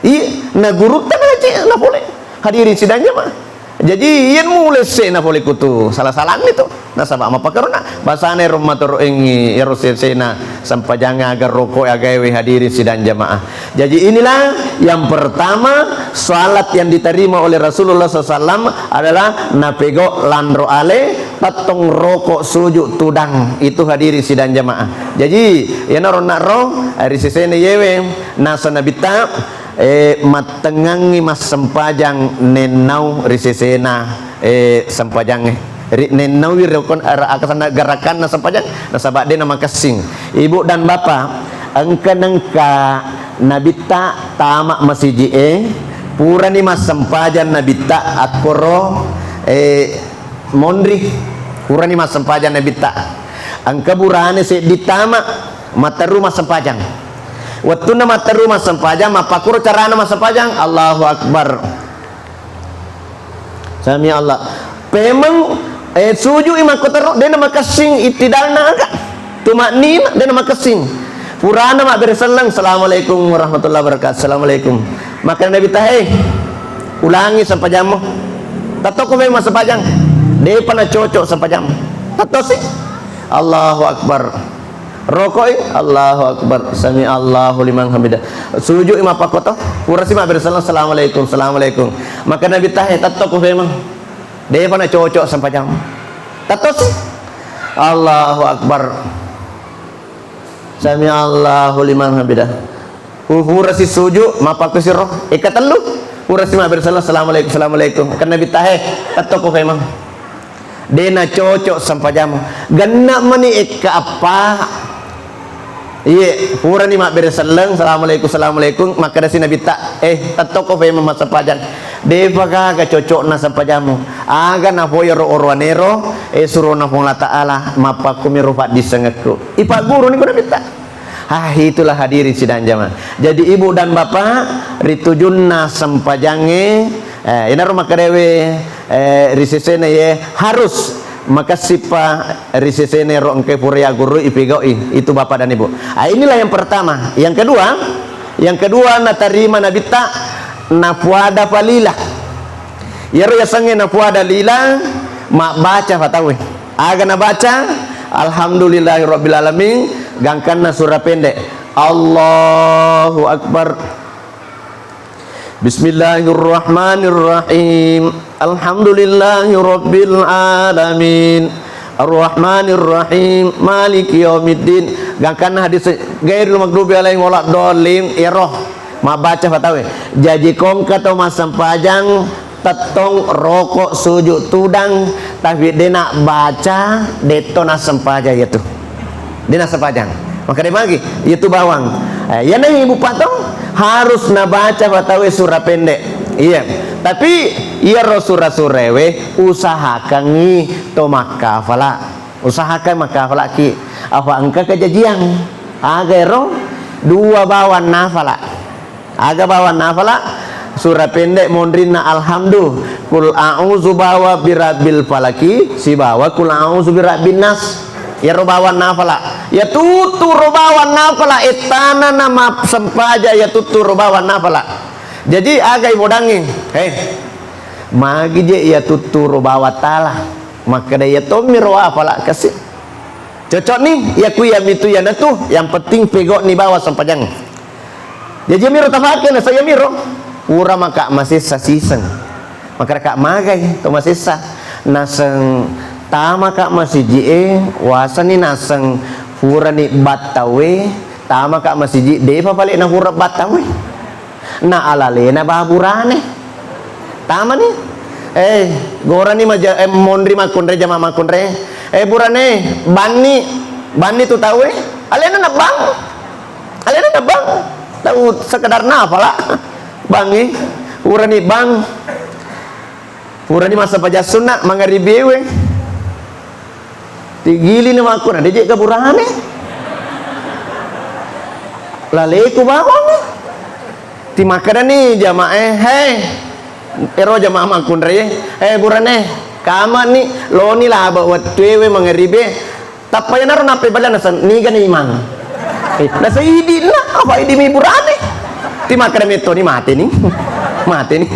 Iya, na gurutta na je na pole. Hadirin sidang jamaah. Jaji, iyan mulesse na pole kutu sala-salanni tu. Nasaba mappakarona, basana ero matoro engi, ero sesena sempajangnge aga roko agaewe, hadirin sidang jamaah. Jaji, inilah yang pertama, salat yang diterima oleh Rasulullah sallallahu alaihi wasallam adalah napegau lanro ale, tettong roko suju tudang. Itu, hadirin sidang jamaah. Jaji, iyanaro naro, ri sesena iyewe, nasa Nabitta, eh, mattengngangngi massempajang nennau ri sesena, eh, sempajangnge. Ri-, nennaui rokon, ara-, akasanna garakanna sempajang, nasaba de namakessing. Ibu dan Bapak, engka nengka Nabitta tama masiji'e, purani massempajang Nabitta akkoro, eh, monri, purani massempajang Nabitta. Engka burane seddi tama, matteru massempajang. Wettunna matteru massempajang, mappakkuro carana massempajang, Allahu Akbar. Sami Allah. Pemeng, eh, sujui makkotoro, de namakessing ittidalna aga. Tumaknina, de namakessing. Purana mabbere selleng, "Assalamualaikum warahmatullahi wabarakatuh. Assalamualaikum." Makkeda Nabitta, "Hei, ulangi sempajammu." Tettoko memang sempajang. Depa nacocok sempajammu. Tettosi. Allahu Akbar. Rokoi, Allahu Akbar, sami Allahu liman hamidah. Sujui mappakkoto, purasi mabbere selleng, "Assalamualaikum, assalamualaikum." Makkeda Nabitta, "Hei, tettoko memang. Depa nacocok sempajammu." Tettosi. Allahu Akbar. Sami Allahu liman hamidah. Pu-, purasi suju, mappakkusiro. Eka tellu. Purasi mabbere selleng, "Assalamualaikum, assalamualaikum." Makkeda Nabitta, "Hei, tettoko memang. De nacocok sempajammu." Genna mani ekka appa. Iye, purani mabbere selleng, "Assalamualaikum, assalamualaikum." Makkedasi Nabitta, "Eh, tettoko memang massempajang. Depa gaga cocokna sempajammu. Aga napoi ro orowanero, eh, surona Puang Allah Taala, mappakkumiro paddissengekku." Ipagguruni ko Nabitta. Ah, itulah, hadirin sidang jamaah. Jadi, ibu dan bapak, ritujunna sempajangnge, eh, inaro makkedawe, eh, ri sesena ye harus makessippa ri sesena ro engkai pura yaggurui ipegau'i, itu bapak dan ibu. Ah, inilah yang pertama. Yang kedua, yang kedua natarima Nabitta, napuada falila. Iyaro yasengnge napuada lila, mabbaca fatawe. Aga nabaca? Alhamdulillahirabbil alamin, gangkanna sura pendek. Allahu Akbar. Bismillahirrahmanirrahim. Alhamdulillahirabbil alamin. Arrahmanirrahim. Maliki yaumiddin. Gangkanna hadis ghairil maghdubi alaihim waladdallin. Iyaro. Mabbaca fatawe. Jaji kongka to massempajang tettong roko sujud tudang, tapi dena baca, detto nassempajang iyatu. Dena sempajang. Maka de magi, iyatu bawang. Eh, iyana ibu pato harus nabaca fatawe sura pendek. Iya, tapi iyaro sura-suraewe usahakangngi to makkafala. Usahakan makkafalaki. Apa engka kajajiang? Aga ero? Dua bawang nafala. Aga bawang nafala? Sura pendek monrinna Alhamdu, Qul a'udzu bawa birabbil falaki, sibawa Qul a'udzu birabbin nas. Iyaro bawang nafala. Iya tuttu ro bawang nafala, ettana na massempajang iya tuttu ro bawang nafala. Jaji, aga ibodangngi? He, magi je iya tuttu ro bawang tala? Makkeda iya tommi ro afala kasi. Cocok ni, iya ku iya mitu iya natu, yang penting pegok ni bawang sempajang. Jaji miro tafake, nasa iya miro. Pura maka masessa siseng. Makkeda ka magai to masessa. Naseng tama ka masiji e, wasani naseng purani battawe, tama ka masiji, depa pale na pura battawe. Na alalena ba burane. Tamani. Eh, gorani maja-, eh, monri makkunre, jama makkunre. Eh, burane, banni, banni tu tau e. Alena na bang. Alena na bang. Tau sekedar nafala. Bangi. Burani bang. Purani massempajang sunna, mangaribi ewe. Tigili ni makkuna, deje ka burane. Laleku bawang. Timakkedani jamae, "Hei, ero jamaah makkunrai, eh, burane, kamani, loni laba wettu ewe mangaribi." Tappa iyanaro nappa ibaliang naseng, "Nigani imang?" Eh, naseng, "Idinna, apa idi mi burane?" Timakkeda mettoni, "Mateni." Mateni.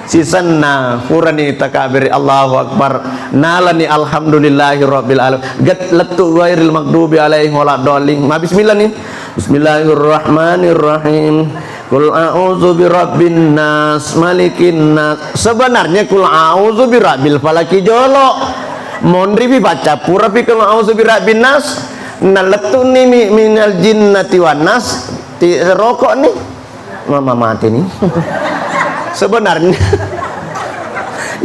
Sisenna purani takabiri, Allahu Akbar. Nalani alhamdulillahi rabbil alamin. Get lettu ghairil maghdubi alaihim waladdallin. Ma bismillah ni. Bismillahirrahmanirrahim. Qul a'udzu birabbin nas, malikin nas. Sebenarnya qul a'udzu birabbil falaki jolo. Monripi paccappurapi qul a'udzu birabbin nas. Nalettuni mi-, minal jinnati wan nas. Ti rokok ni. Mama mati ni. Sebenarnya.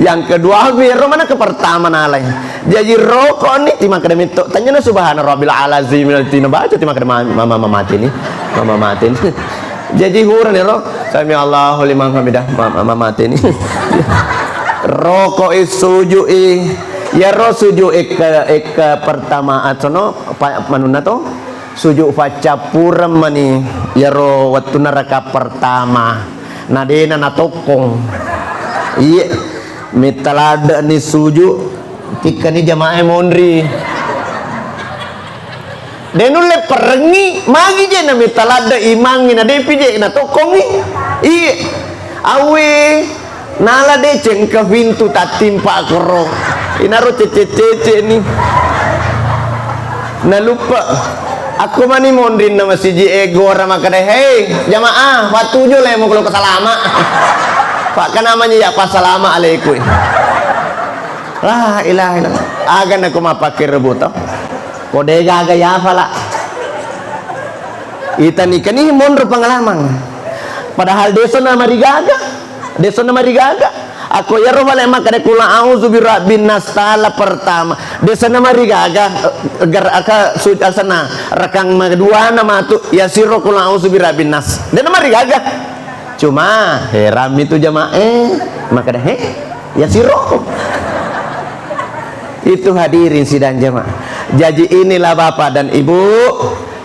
Yang kedua, wero mana ke pertama nalai. Jadi rokok ni timakkeda metto. Tanya na subhana rabbil alazim, tina baca timakkeda ma-, mama, mama mati ni. Mama mati ni. Jadi hura ni ro. Sami Allahu liman hamidah. Mama, mama mati ni. Rokok is suju i. Ya ro suju eka, eka pertama atsono pa-, manunna to. Suju faccappureng mani iyaro wettunna raka pertama, na dena natokkong. Iye, metta ladde'ni suju, tikkani jamaah monri. De nulle perengngi, magi je na metta ladde imangngi, na depi je natokkongngi. Iye, awe. Nala deceng ke pintu tattimpa koro. Inaro cece-cece ni. Naluppe. Akko mani monrinna masiji e gora makkeda, "Hei, jamaah, fattuju lemo kelo salama." Pak kana mani ya pas salama alaikum. La ilaha illallah. Aga nako mapakke rebuto. Ko de gaga ya fala. Itani kani monro pengalaman. Padahal desa na marigaga. Desa na marigaga. Ako iyaro fale makkeda kula a'udzu birabbin nas tala pertama. Desa na marigaga, eh, ger-, aka su-, asana rakang maduana matu yasiro kula a'udzu birabbin nas. Dena marigaga. Cuma heran mi tu jamae makkeda, "He, yasiro." Itu hadirin sidang jamaah. Jadi inilah Bapak dan Ibu,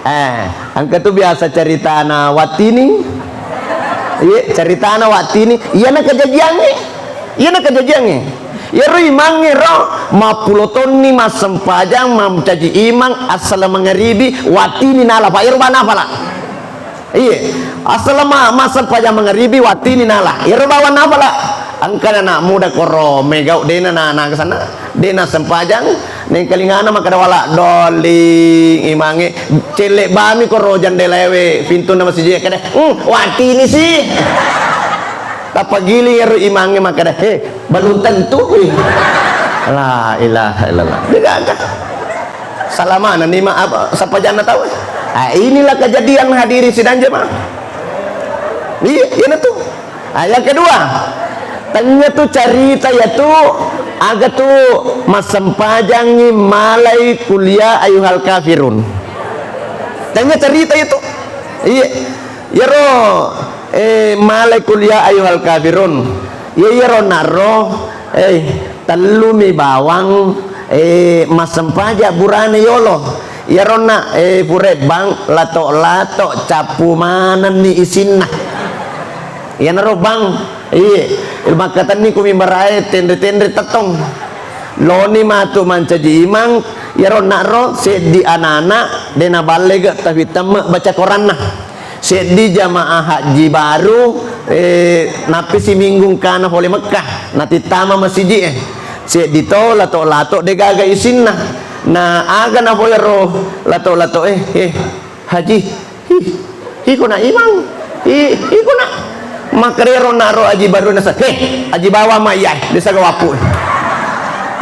eh, engka tu biasa ceritana Wattini. Iya, ceritana Wattini. Iyana kejajiangnge. Iyana kejajiangnge. Iyaro imangnge ro, mappulo tonni massempajang, mancaji imang, assala mangaribi, Wattini nala, Pak. Iyaro bana pala. Iye, assala ma-, massempajang mangaribi, Wattini nala. Iyaro bawang nafala. Engkana anak muda koro megau, dena na, na kesana. Dena sempajang, nengkalingana makkeda wala dolling imangnge, celle bami koro jandela ewe, pintunna masiji kede, "Hmm, Wattini si." Tappa giling ero imangnge makkeda, "He, belum tentu." La ilaha illallah. Degaga. Salamana ni ma-, apa, sampajanna tau. Ah, inilah kejadian hadirin sidang jemaah. Iya, iya tu. Ah, yang kedua, tanya tu carita ya tu, aga tu massempajangi malai kuliah ayuhal kafirun. Tanya carita ya tu. Iya. Yaro Eh, malai kuliah ayyuhal kafirun. Iya, iyaro naro, eh, tellumi bawang, eh, massempaja burane yolo. Iyaro na, eh, purai bang, lato-lato, cappu manenni isinna. Iyanaro bang, iye, makkatenni ku mimbarae, tenre-tenre tettong. Loni matu mancaji imang, iyaro naro seddi anana, de naballega tapi temme baca koranna. Seddi jamaah haji baru, eh, nappi siminggu engkana pole Mekkah, natittama masiji e. Seddi to lato-lato degaga isinna. Na aga napoi ro lato-lato e, eh, haji, hi, iko na imang, hi, iko na. Makkeda ro naro haji baru nasa, he, haji bawa ma iya, desa gawapu.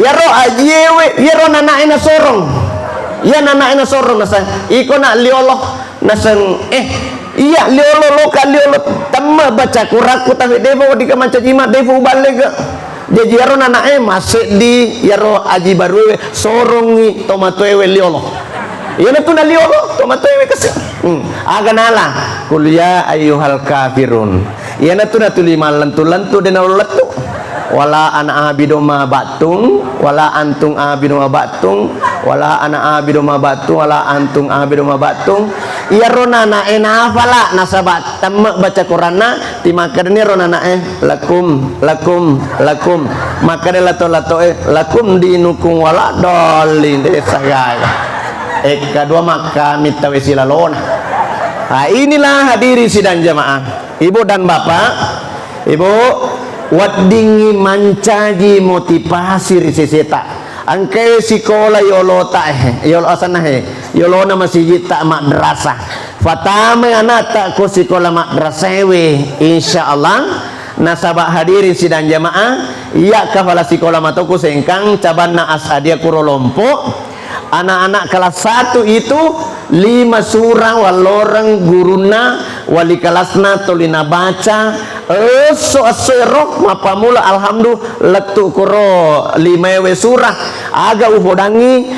Iyaro haji ewe, iyaro nanae nasorong. Iya nanae nasorong nasa, iko na liolo. Naseng, eh, iya, liolo, loka, liolo, temme baca korakku, tapi depa weddika mancaji imang, depa uballega. Jaji iyaro nanae maseddi, iyaro haji baruewe sorongi tomatoewe liolo. Iyanatu na liolo, tomatoewe kasi. Hmm. Aga nala, kuliah ayyuhal kafirun. Iyanatu natuli mallentu-lentu de nalo lettu. Wala ana abidu ma ba'tum, wala antum abidu ma ba'tum, wala ana abidu ma ba'tum, wala antum abidu ma ba'tum. Iyaro nanae nafala nasaba temme baca koranna, timakkedani ro nanae, lakum, lakum, lakum. Makkeda lato-latoe, lakum dinukum wala dallin, desa gaga. Ekka dua makkami tawe silalona. Ha, inilah hadirin sidang jamaah. Ibu dan Bapak, Ibu, weddingngi mancaji motivasi ri seseta. Engkae sikola yolota, eh, yolo asanna, eh, yolona masijitta madrasah. Fatama anakta ko sikola madrasah ewe, insya Allah. Nasaba hadirin sidang jamaah, iya kafala sikola matoku sengkang cabanna As'adiyah kuro Lompok. Anak-anak kelas satu itu lima surah walloreng gurunna, wali kelasna tuli nabaca. Esso-esso ero mappammula alhamdu lettu koro limaewe surah. Aga upodangi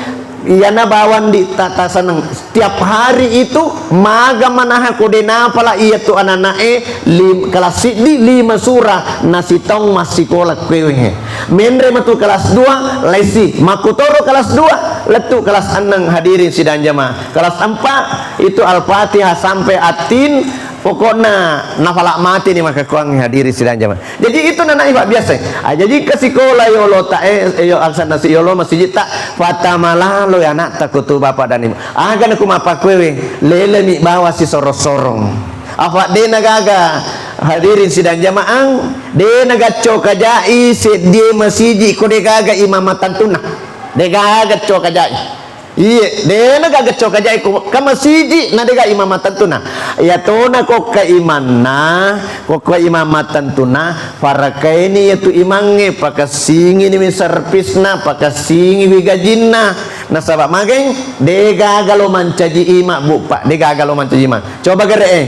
iyana bawang di ta-, tasaneng. Setiap hari itu maga manaha ko de napala iya tu anak-anak'e lim-, kelas siddi lima surah nasitaung massikola kuewe. Menre matu kelas dua, lesi. Makkutoro kelas dua, lettu kelas enneng, hadirin sidang jamaah. Kelas empat itu Al-Fatihah sampai At-Tin, pokokna nafala mati ni makkekkuangnge, hadirin sidang jamaah. Jadi itu nanae, Pak, biasa. Ah, jadi ke sikola yolo ta, eh, yo, aksanna si yolo masiji ta, fatamalaloi anakta kutu bapak dan ibu. Aga naku mappakkuewe, lelemi bawa sisorong-sorong. Apa de nagaga, hadirin sidang jamaah, de nagacco kajai seddie masiji ko de gaga imam mattantuna. De gaga cco kajai. Iye, de nagaga cco kajai ko ka masiji na de ga imam mattantuna. Iyatona kokka imanna, kokka imam mattantuna, farakaini iyatu imangnge, pakessingini mi servisna, pakessingiwi gajinna. Nasaba mageng, de gaga lo mancaji imang, Bu, Pak, de gaga lo mancaji imang. Coba gere, eh.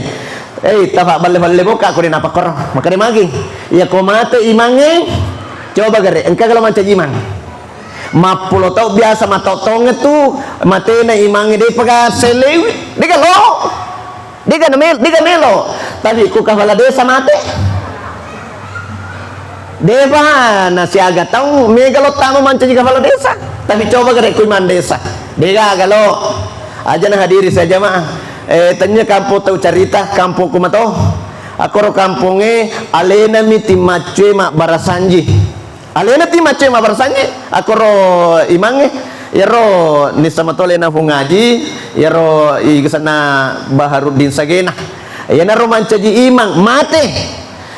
Eh, tafa balle-balle boka ko de napakkoro. Makkeda mageng. Iya ko mate imangnge, coba gere, engka galo mancaji imang. Mappulo tau biasa matau-taungnge tu, matena imangnge depa ga selewi. De galo. De ga namel-, de ga melo. Tapi ku kafala desa mate. Depa na siaga tau mega lo tama mancaji kafala desa. Tapi coba gare ku imang desa. De gaga lo. Aja na hadiri saya jamaah. Eh, tanya kampung tau carita kampungku mato. Akkoro kampongnge alena mi timmaccue mabbarasanji. Alena timmaccue mabbarasanji, akkoro imangnge, iyaro nissa mato alena Fu Ngaji, iyaro igesanna Baharuddin Sagena. Iyanaro mancaji imang, mate.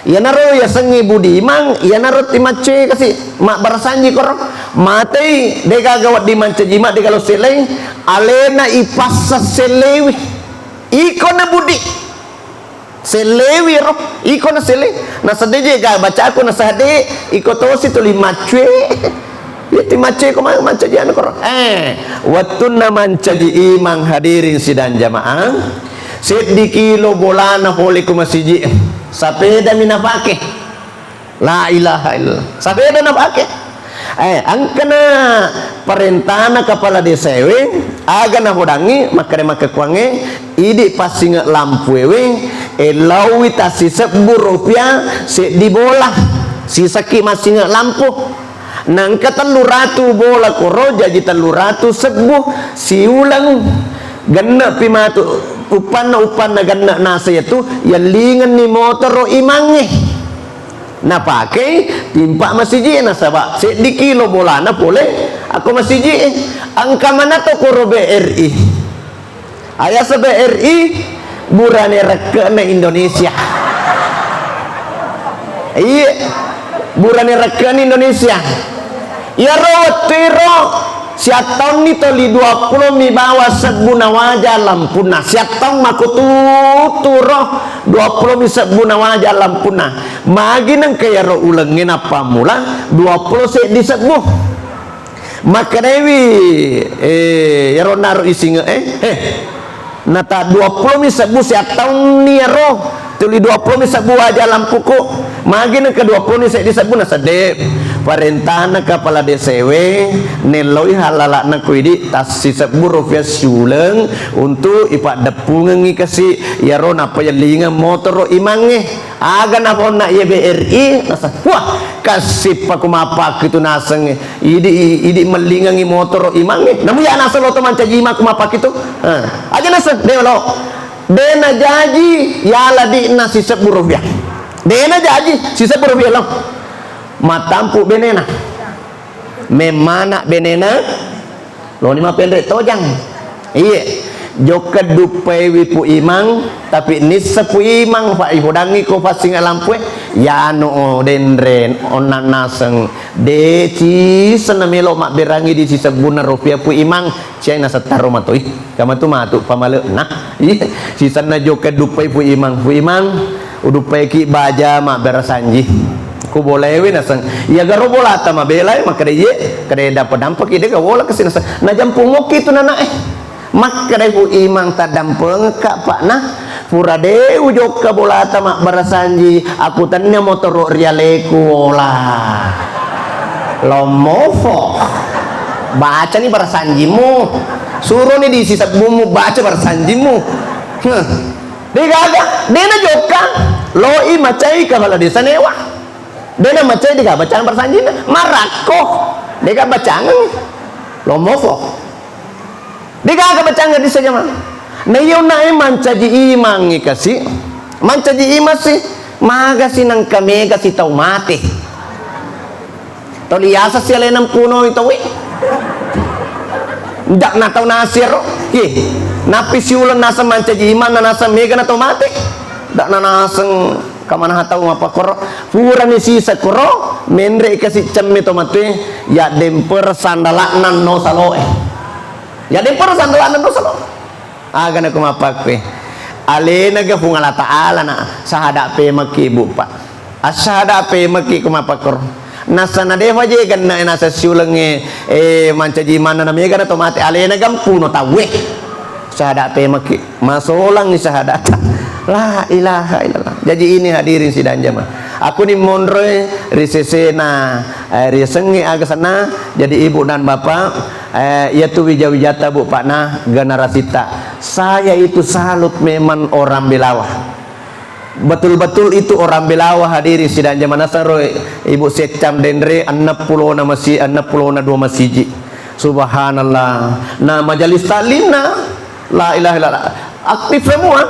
Iyanaro yasengnge Budi Imang, iyanaro timmaccue kasi mabbarasanji koro. Matei, de gaga wedding mancaji imang, de galo seleng, alena ipassa selewi. Iko na Budi. Selewi ro, iko na sele. Na sede je ga bacaku na sade, iko tosi tuli maccue. Iya timacce ko ma-, mancaji anu koro. Eh, wettunna mancaji imang hadirin sidang jamaah, seddi kilo bolana pole ku masiji. Sapeda mi napake. La ilaha illallah. Sapeda napake. Eh, engkana parentana kepala desa ewe, aga napodangi, makkeda makkekkuangnge, idi passinge lampu ewe, Ellaui tassisebbu rupiah seddi bola, sisakki massinge lampu. Nangka tellu ratu bola koro, jaji tellu ratu sebbu siuleng. Genne'pi matu uppanna, uppanna genne' naseng iyatu, yellingenni motoro imangnge. Napakei timpa masiji'e, nasaba seddi kilo bolana pole akko masiji'e. Engka manato koro B R I. Ayaseng B R I, burane rekke'na Indonesia. Iye, burane rekke'na Indonesia. Iyaro wettuero siattaunni toli duappulo mi bawa sebbu nawaja lampunna. Siattaung makkututuro duappulo mi sebbu nawaja lampunna. Magi nengka iyaro ulengnge nappammula duappulo seddi sebbu. Makkedaiwi, eh, iyaro naro isinge, eh, eh, nata duappulo mi sebbu siattaunni iyaro, tuli duappulo mi sebbu waja lampuku, magi nengka duappulo mi seddi sebbu, nasedde parentana kapala desewe, nelloi halala'na ku idi tassisebbu rupiah siuleng untuk ipaddeppungengngi kasi iyaro nappa yellingeng motoro imangnge. Aga naponna iye B R I, nasa, wah, kasippa ku mappakkitu nasengnge. Idi, idi mellingengngi motoro imangnge. Namu ya naseng lo to mancaji imang ku mappakkitu. Eh, aja naseng, de lo. De najaji yala di'na sisebbu rupiah. De najaji sisebbu rupiah lo. Matampu benena. Memmana benena. Loni mapenre tojang. Iye. Jokka duppaiwi Pu Imang, tapi nissa Pu Imang, fa ipodangi ko fassinga lampue. Yanu o denre, onna naseng. De, sisenna melo mabberangi di sisebbunna rupiah Pu Imang, ciai nasettaro matoi. Kamatu matu pamale'na. Iye. Sisenna jokka duppai Pu Imang. Pu Imang, uduppaiki baja mabbera sanji. Ku bolaewe naseng, iya garo bolata mabelae, makkeda iye, keda dampa-dampaki, dega wola kasi naseng. Najampung okki tu nanae. Makkeda Pu Imang, taddampengekka, Pak, nah. Pura de ujokka bolata mabbera sanji, aku tennia motoro rialeku wola. Lommofo. Bacani bara sanjimu. Suroni di sisebbumu baca bara sanjimu. Huh. Degaga, dena jokka, loi macai kepala desa newa. Dena macai dega bacang persanjina, marakko. Dega bacang. Lomofo. Degaga bacang di saja mah. Na iya nae mancaji imang kasi. Mancaji imang si, magasi nangka mega si tau mate. Tau liasa si alena mpunoi tauwe. Ndak na tau nasero. Ye. Napi siuleng naseng mancaji imang na naseng mega na tau mate. Ndak na naseng kamanaha tau mappakoro. Purani sisa koro, menre kasi cemme to mate, ya demper sandalakna no saloe. Ya demper sandalakna no saloe. Aga na ku mappakkue. Alena ga Puang Allah Ta'ala na sahada pemaki, Bu, Pak. Assahada pemaki ku mappakkoro. Nasana defa je ganna nasa siulengnge, eh, mancaji manna na mega na to mate alena gampuno tauwe. Sahada pemaki. Masolang sahadata. La ilaha illallah. Jadi ini hadirin sidang jamaah. Aku ni monroe ri sesena, eh, ri sengnge aga sana. Jadi ibu dan bapak, eh, iya tu wija-wijata, Bu, Pak, nah, generasita. Saya itu salut memang orang Belawa. Betul-betul itu orang Belawa, hadirin sidang jamaah, nasaro Ibu Seccam Denre, enneng pulona masi-, enneng pulona dua masiji. Subhanallah. Nah, majelis taklimna, la ilaha illallah. Aktif semua.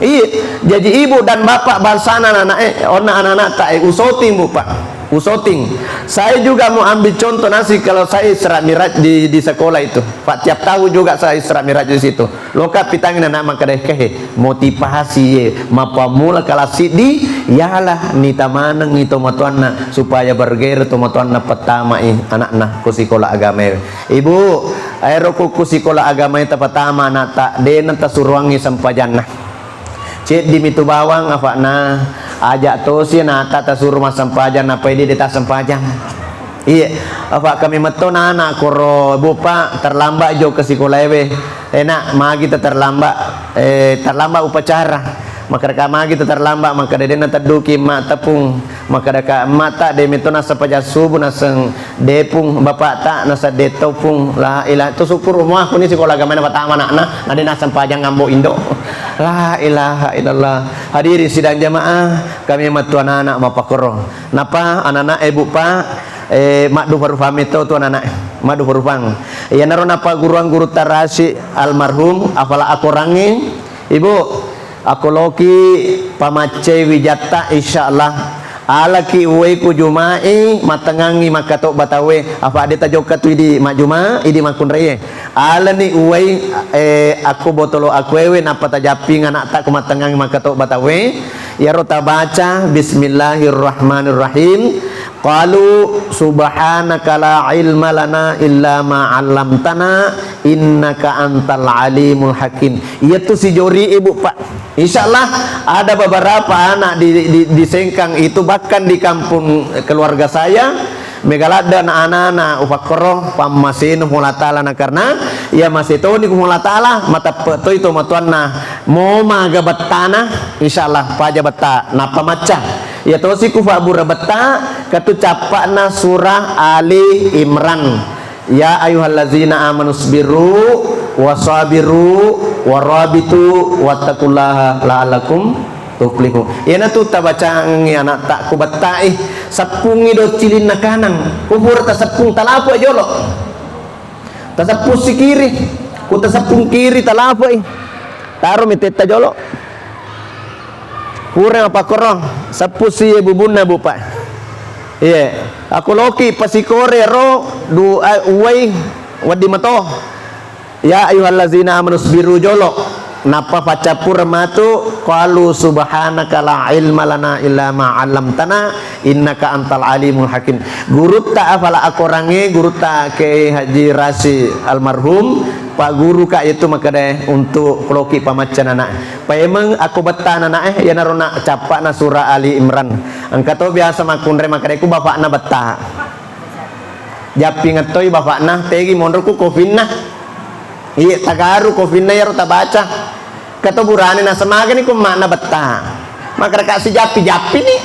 Iya. Jadi ibu dan bapak bangsana anak-anak, eh, onna anak-anak tak, eh, usoting, Bu, Pak. Usoting. Saya juga mau ambil contoh nasi kalau saya Isra Miraj di, di sekolah itu. Pak, tiap tahun juga saya Isra Miraj di situ. Loka pitangi na makkeda kehe, motivasi ye, mappammula kelas siddi, yalah nita manengngi tomatoanna supaya bergairah tomatoanna pettamai anakna ku sikola agamae. Ibu, aero ku, ku sikola agamae tapatama anakta, dena tasuruangngi sempajanna. Ceddi mitu bawang afakna, aja tosi anakta tasuru massempajang, napai de, de tassempajang. Iya, apa kami metto nana koro, Bu, Pak, terlambat jo ke sikolae we. Eh, Nak, magi ta terlambat, eh, terlambat upacara. Makkeda ka magi ta terlambat, makkeda de na tedduki emma tepung. Makkeda ka emma ta de metto nassempajang subuh naseng de pung, bapak ta naseng de tau pung. La ilaha, tu syukur mua kuni sikola agamae na patama anakna, na de nassempajang ambo indo. La ilaha illallah. Hadirin sidang jamaah, kami mattu anak-anak mappakkoro. Napa anak-anak, eh, Bu, Pak, eh, maddupa-rupang metto tu anak-anak, maddupa-rupang. Iyanaro napagguruang gurutta Rasyid almarhum, afala akorangnge, Ibu, akoloki pamaccai wijatta, insyaallah. Alaki uwai ku Juma'i, mattengngangi makkatobba tauwe, afa de tajokka tu idi majjuma, idi makkunraie. Alani uwai, eh, akko botolo akuewe, nappa tajapping anakta ko mattengngangi makkatobba tauwe. Iyaro tabaca, "Bismillahirrahmanirrahim. Qalu subhanaka la ilma lana illa ma 'allamtana innaka antal alimul hakim." Iyatu sijori, Ibu, Pak. Insyaallah ada beberapa anak di, di, di Sengkang itu, bahkan di kampung keluarga saya, mega ladde anak-anak ufakkoro, pammaseno Puang Allah Taala, na karena iya masetoni ku Puang Allah Taala, mateppe toi to matuanna mo maga bettana, insyaallah paja betta nappa macca. Iya tosi ku fabbura betta, katu cappa'na surah Ali Imran. Ya ayyuhallazina amanu sbiru wasabiru warabitu wattaqullaha la'allakum tuflihun. Iyanatu tabacangngi anakta ku bettai, seppungngi doccilinna kanang, ku pura taseppung talapo jolo. Taseppung si kiri, ku taseppung kiri talapo i. Taro metetta jolo. Pura mappakkoro, seppu si bubunna, Bu, Pak. Iye, aku loki pasikore ro du, a, uwai wedding mato. Ya ayyuhallazina amanu sbiru jolo. Nappa paccappureng matu, qalu subhanaka la ilma lana illa ma 'allamtana innaka antal alimul hakim. Gurutta afala akorangnge, gurutta Kiai Haji Rasi almarhum, pagguruka itu makkeda untuk loki pamacca nana. Paimeng akko betta nanae, iyanaro na cappa'na surah Ali Imran. Engka to biasa makkunrai makkedai ku bapakna betta. Jappingettoi bapakna, tegi monro ku kofinna. Iya, tagaru kofinna iyaro tabaca. Kato burane nasemagani ku makna betta. Makkeda ka sijappi-jappini.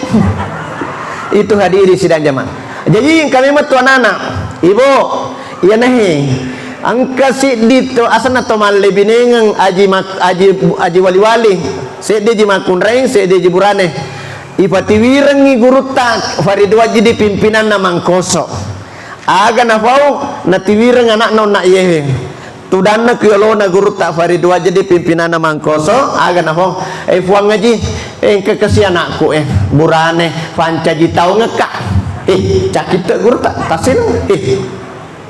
Itu hadiri sidang jamaah. Jadi engka memang tu anak-anak. Ibu, iyanahe. Engka siddi to, asenna to mallebinengeng aji mak-, aji, aji wali-wali. Seddi ji makkunraing, seddi ji burane. Ipatiwirengngi gurutta Farid Wajdi pimpinanna Mangkoso. Aga nafau, natiwireng anakna onna iyewe. Tudanna ku yolona gurutta Farid Wajdi pimpinanna Mangkoso, aga nafau, eh, Fuang Aji, eh, engka kasi anakku, eh, burane, pancaji taungekka. Eh, cakitte gurutta, tasil, eh.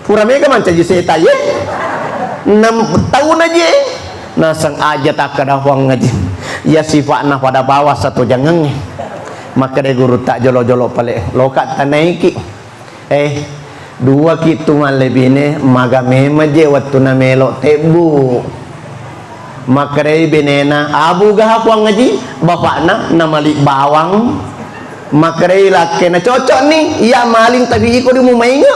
Pura mega mancaji seta ye. Enam tauna je. Naseng aja takkeda Fuang Aji. Iya sifa'na pada bawang sato jangengnge. Makkeda gurutta jolo-jolo pale. Loka tanaiki. Eh, dua ki tu mallebine, maga memang je wettunna melo tebbu. Makkedai benena, "Abu gaha Fuang Aji?" Bapakna namali bawang. Makkedai lakkena, "Cocok ni, iya maling tapi iko di mumainge."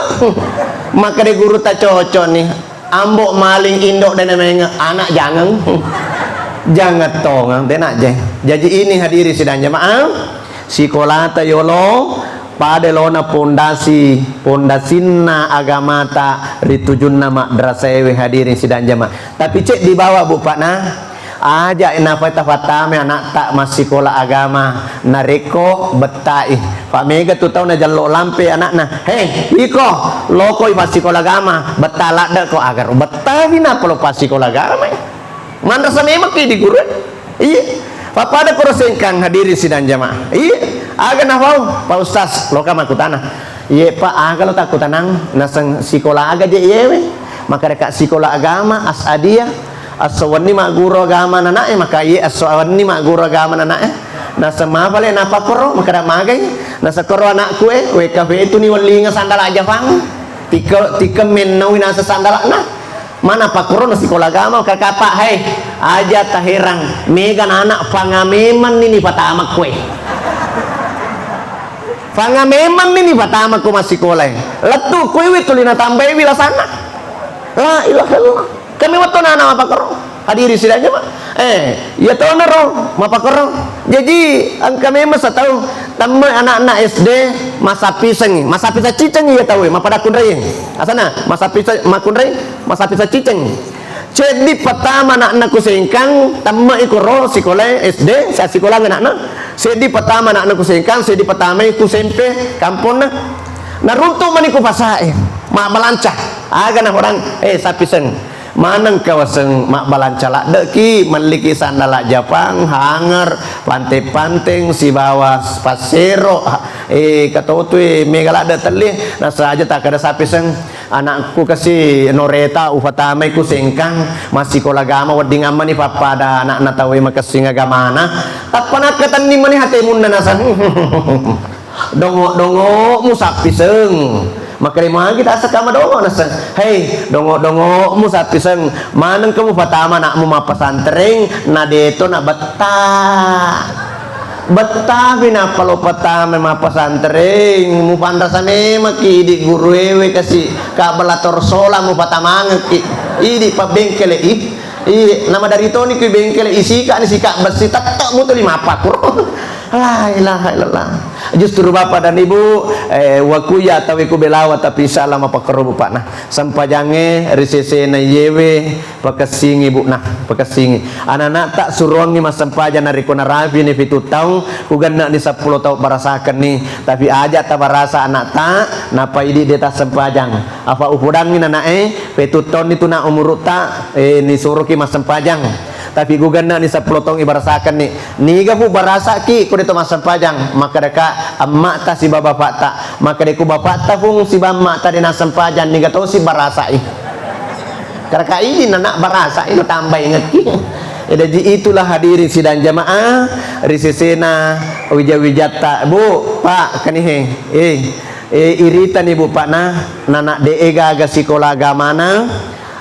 Makkedai gurutta, "Cocok ni, ambo maling indo dena mainge, anak jangeng." Jangeng tongang, dena je. Jaji ini hadiri sidang jamaah, sikolata yolo, pada lona pondasi, pondasinna agamata ri tujunna madrasaewe hadiri sidang jamaah. Tapi ceddi bawa, Bu, Pak, nah, aja nafata-fatame anakta massikola agama narekko bettai. Pak, mega tu tau najello lampe anakna. "He, iko, lokoi passikola agama, betta ladde ko." Agaro bettawi napa lo passikola agama? Manrasa memang ki di guru. Iya. Pappada koro Sengkang hadiri sidang jamaah. Iya. Aga nafau, Pak Ustaz, loka makkutana. Iye, Pak, aga lo takkutanang, naseng sikola aga je iyewe? Makkeda ka sikola agama, As'adiyah, esso wenni magguru agama nanae, maka iye esso wenni magguru agama nanae. Naseng mapale napakkoro, makkeda magai, naseng koro anakku e, W K V itu ni wellinga sandala ajafang, tikke, tikke mennaui naseng sandalana. Mana pakkoro na sikola agama, kakapa, hai, aja taherang, mega na anak, fanga memang ni nipatama koe. Fanga memang ni nipatama ko massikola e. Lettu koe wi tuli natambaiwi lasanna. La ilaha illallah. Kami wettu na anak mapakkoro. Hadiri sidang jamaah. Eh, iya tona ro, mapakkoro. Jaji, engka memang satau, temme anak-anak S D, masappisengngi. Masappisa cicengngi iya tau e, mapada kunrai. Asana, masappisa, makunrai, masappisa cicengngi. Seddi patama ana'na ku Sengkang, temme'i koro sikolae S D, sa-, sikolang ana'na. Seddi patama ana'na ku Sengkang, seddi patamai ku S M P kamponna. Naruntu' mani ku pasa'e, mabbalanca. Aga na orang, eh, sapi seng. Maneng kawaseng mabbalanca ladde'ki, melliki sandala Japang, hanger, panteng-panteng, sibawa passero, eh, katotui mega ladde' telli, nasaja takkeda sapi seng. Anakku kasi noreta upatamai ku Sengkang, massikola agama, wedding ammani pappada anakna tauwe makessing agamana. Tappa nakkatenni mani hatemunna naseng. Dongo-dongomu sappiseng. Makkeda magi tasakka madongo naseng. Hei, dongo-dongomu sappiseng. Manengka mupatama anakmu mappasantreng, na deto na betta. Bettapi nappa lo patama mappasantreng, mupanrasa memekki idi guruewe kasi kabbala torsola mupatamangekki. Idi pabbengkele i. Iya, nama dari toni kui bengkele isika ni sika bessi tette mutu lima pakkuro. La ilaha illallah. Justru Bapak dan Ibu, eh, wakuya tawi ku belawa tapi insya Allah mapakkoro bupakna. Sempajangnge ri sesena iyewe pakessingi bukna, pakessingi. Anak-anak tak suruangngi massempajang narekko narapini pitu taung, ku genne ni seppulo taung barasakenni. Tapi aja tabarasa anak tak, napa idi de tassempajang. Apa upodangngi nanae, pitu taunni tu na umurutta, eh, nisuroki massempajang. Tapi ku genne ni seppulo taung ibarasakenni. Niga pu barasaki, ko de to massempajang. Makkedaka emma'ta siba bapakta. Makkeda ku bapakta pung siba emma'ta de nassempajang, niga tosi barasai. Karena ka idi nana barasai, natambai ngekki. Jadi itulah hadirin sidang jamaah, ri sesena wija-wijatta, Bu, Pak, kanihe. Eh, eh, iritani Bu, Pak, na, nana de gaga sikola agamana.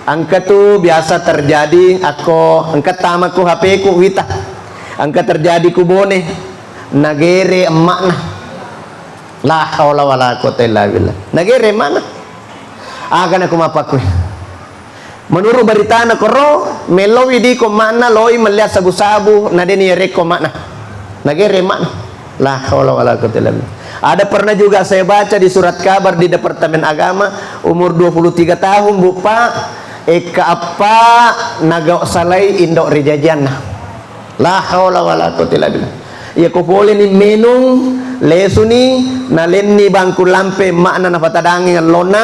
Engka tu biasa terjadi akko engka tama ku H P ku wita. Engka terjadi ku Bone, nagere emma'na. La haula wala quwata illa billah. Nagere emma'na. Aga na ku mappakkui. Menurut beritana koro, melowi diko emma'na loi mellia sabu-sabu, na deni yarekko emma'na. Nagere emma'na. La haula wala quwata illa billah. Ada pernah juga saya baca di surat kabar di Departemen Agama, umur dua puluh tiga tahun, Bu, Pak, ekka appa nagau salai indo rijajianna. La haula wala quwata illa billah. Iya ko pole ni menung, lesuni, nalenni bangku lampe emma'na napatadangi allonna,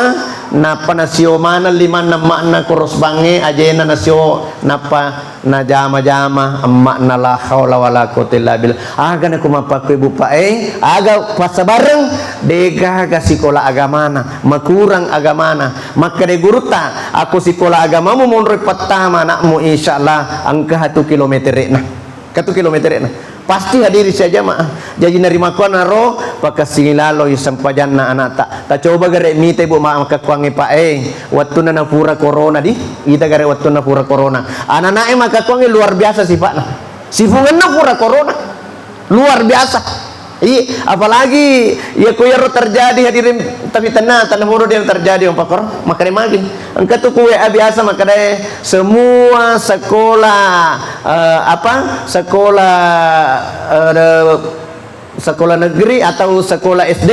nappa nasio maneng limanna emma'na koros bangnge ajena nasio, nappa najama-jama emma'na, la haula wala quwata illa billah. Aga na ku mappakkui Bu, Pak, eh, aga passabareng, de gaga sikola agamana, makurang agamana. Makkeda gurutta, akko sikola agamamu monroi pattama anakmu, insya Allah engka hatu kilometere'na. Katu kilometere'na. Pasti hadiri sia jamaah. Jaji narimakkuannaro, pakessingi laloi sempajanna anakta. Tacoba gare mita ibu ma-, makkakkuangnge, Pak, eh, wettunna napura corona di, ita gare wettunna pura corona. Anak-anaknya makkakkuangnge luar biasa sifatna. Sifungenna pura corona. Luar biasa. Iya, apalagi iya ku iyaro terjadi hadirin, tapi tenang, tenang bodo dia terjadi, Om Pakor. Makkeda magi. Engka tu ku W A biasa makkedae semua sekolah, eh, apa? Sekolah, eh, sekolah negeri atau sekolah S D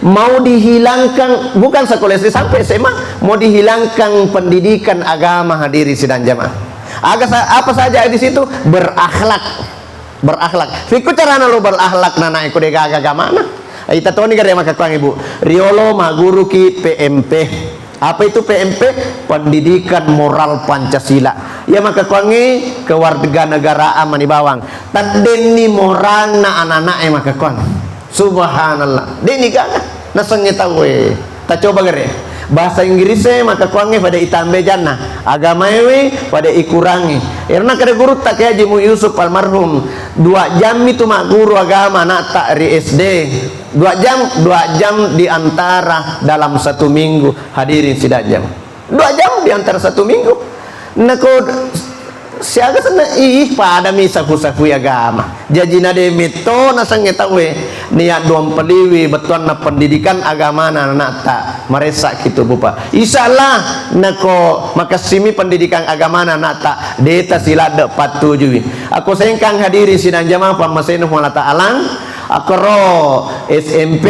mau dihilangkan, bukan sekolah S D, sampai S M A mau dihilangkan pendidikan agama, hadirin sidang jamaah. Aga sa-, apa saja di situ? Berakhlak. Berakhlak. Fikku carana lo berakhlak nanae ko de gaga agamana. Ita toni gare makkakkuangnge, Bu. Riolo magguruki P M P. Apa itu P M P? Pendidikan Moral Pancasila. Iya makkakkuangnge kewarganegaraan mani bawang. Teddenni moralna anak-anaknya makkakkuang. Subhanallah. Deni gaga. Nasengnge tauwe. Tacoba gare. Bahasa Inggris e makkakkuangnge pada itambe janna. Agamaewe pada ikurangi. Erna kada gurutta Kiai Haji Mu Yusuf almarhum. Dua jam itu magguru agama anakta ri S D. Dua jam, dua jam di antara dalam satu minggu, hadirin sidang jamaah. Dua jam di antara satu minggu. Nako siaga senna, ih, padami safu-safui agama. Jaji na de metto nasengnge tauwe, niat duang peliwi bettuanna pendidikan agamana anakta. Maressa kitu, Bu, Pak. Insya Allah, nako makessimi pendidikan agamana anakta, de tasiladde pattujui. Ako sengkang hadirin sidang jamaah pammasena Puang Allah Ta'ala, akoro S M P,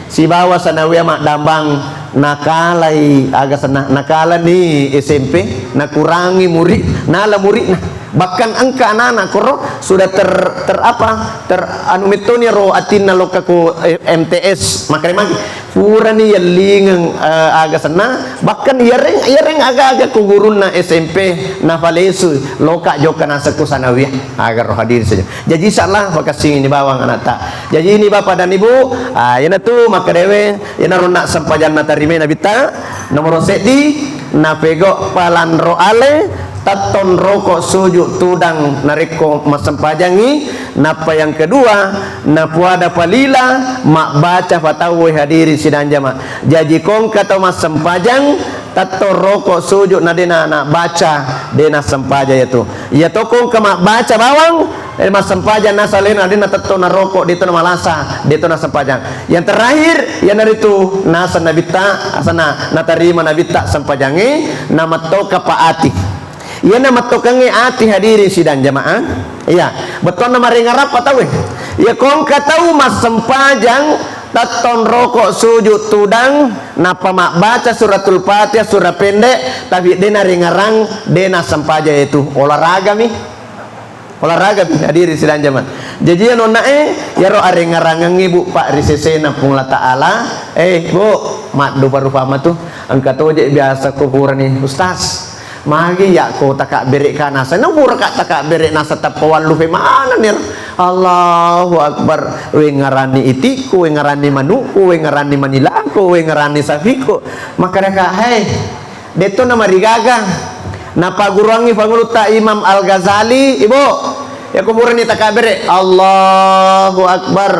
sibawa sanawiyah maddambang Nakalai aga senna, nakalani S M P, nakurangi murid, nala muridna. Bahkan engka anak-anak koro sudah ter, ter apa, ter anu mettoni ro atinna lokka ko, eh, M T S, makare magi. Purani yellingeng, eh, aga senna, bahkan iyareng, iyareng aga-aga ko gurunna S M P nafalesu, loka jokka naseng ko sanawiyah. Aga ro hadir saja. Jaji insyaallah pakassingi ni bawang anakta. Jaji ini bapak dan ibu, ah, iyanatu makkadewe, iyanaro nak sempajanna tarimai nabitta. Nomoro seddi, napego palanro ale, tettong roko sujud tudang narekko massempajangi. Nappa yang kedua, napuada palila mabbaca fatawwe hadiri sidang jama. Jaji kongka tau massempajang, tettong roko sujud na dena na baca, dena sempajang yatu. Iya toko engka mabbaca bawang, eh, massempajang nasa lena, dena tetto na roko, deto na malasa, deto na sempajang. Yang terakhir, iyanaritu nasa nabitta, asana natarima nabitta sempajangnge, na mettoka pa ati. Iyana mettokengnge ati hadiri sidang jamaah. Iya, bettuanna marengarappa tauwe. Iya kongka tau massempajang, tettong roko sujud tudang, nappa mabbaca suratul Fatihah, surah pendek, tapi dena rengarang, dena sempajang itu. Olahragami. Olahragami, hadiri sidang jamaah. Jaji anonna, eh, iyaro arengarangengngi, Bu, Pak, ri sesena Puang Allah Ta'ala. Eh, Bu, maddupa-rupa matu. Engka toje biasa ko purani, Ustaz. Magi ya ko takabbere ka nasa. Na pura ka takabbere nasa tappa wallu fe manenni. Allahu Akbar. Wengaranni itikku, wengaranni manukku, wengaranni manilaku, wengaranni safiku. Makkadaka, "Hei, deto na marigaga." Napaguruangngi Pangulutta Imam Al-Ghazali, Ibu. Ya ko purani takabbere, Allahu Akbar.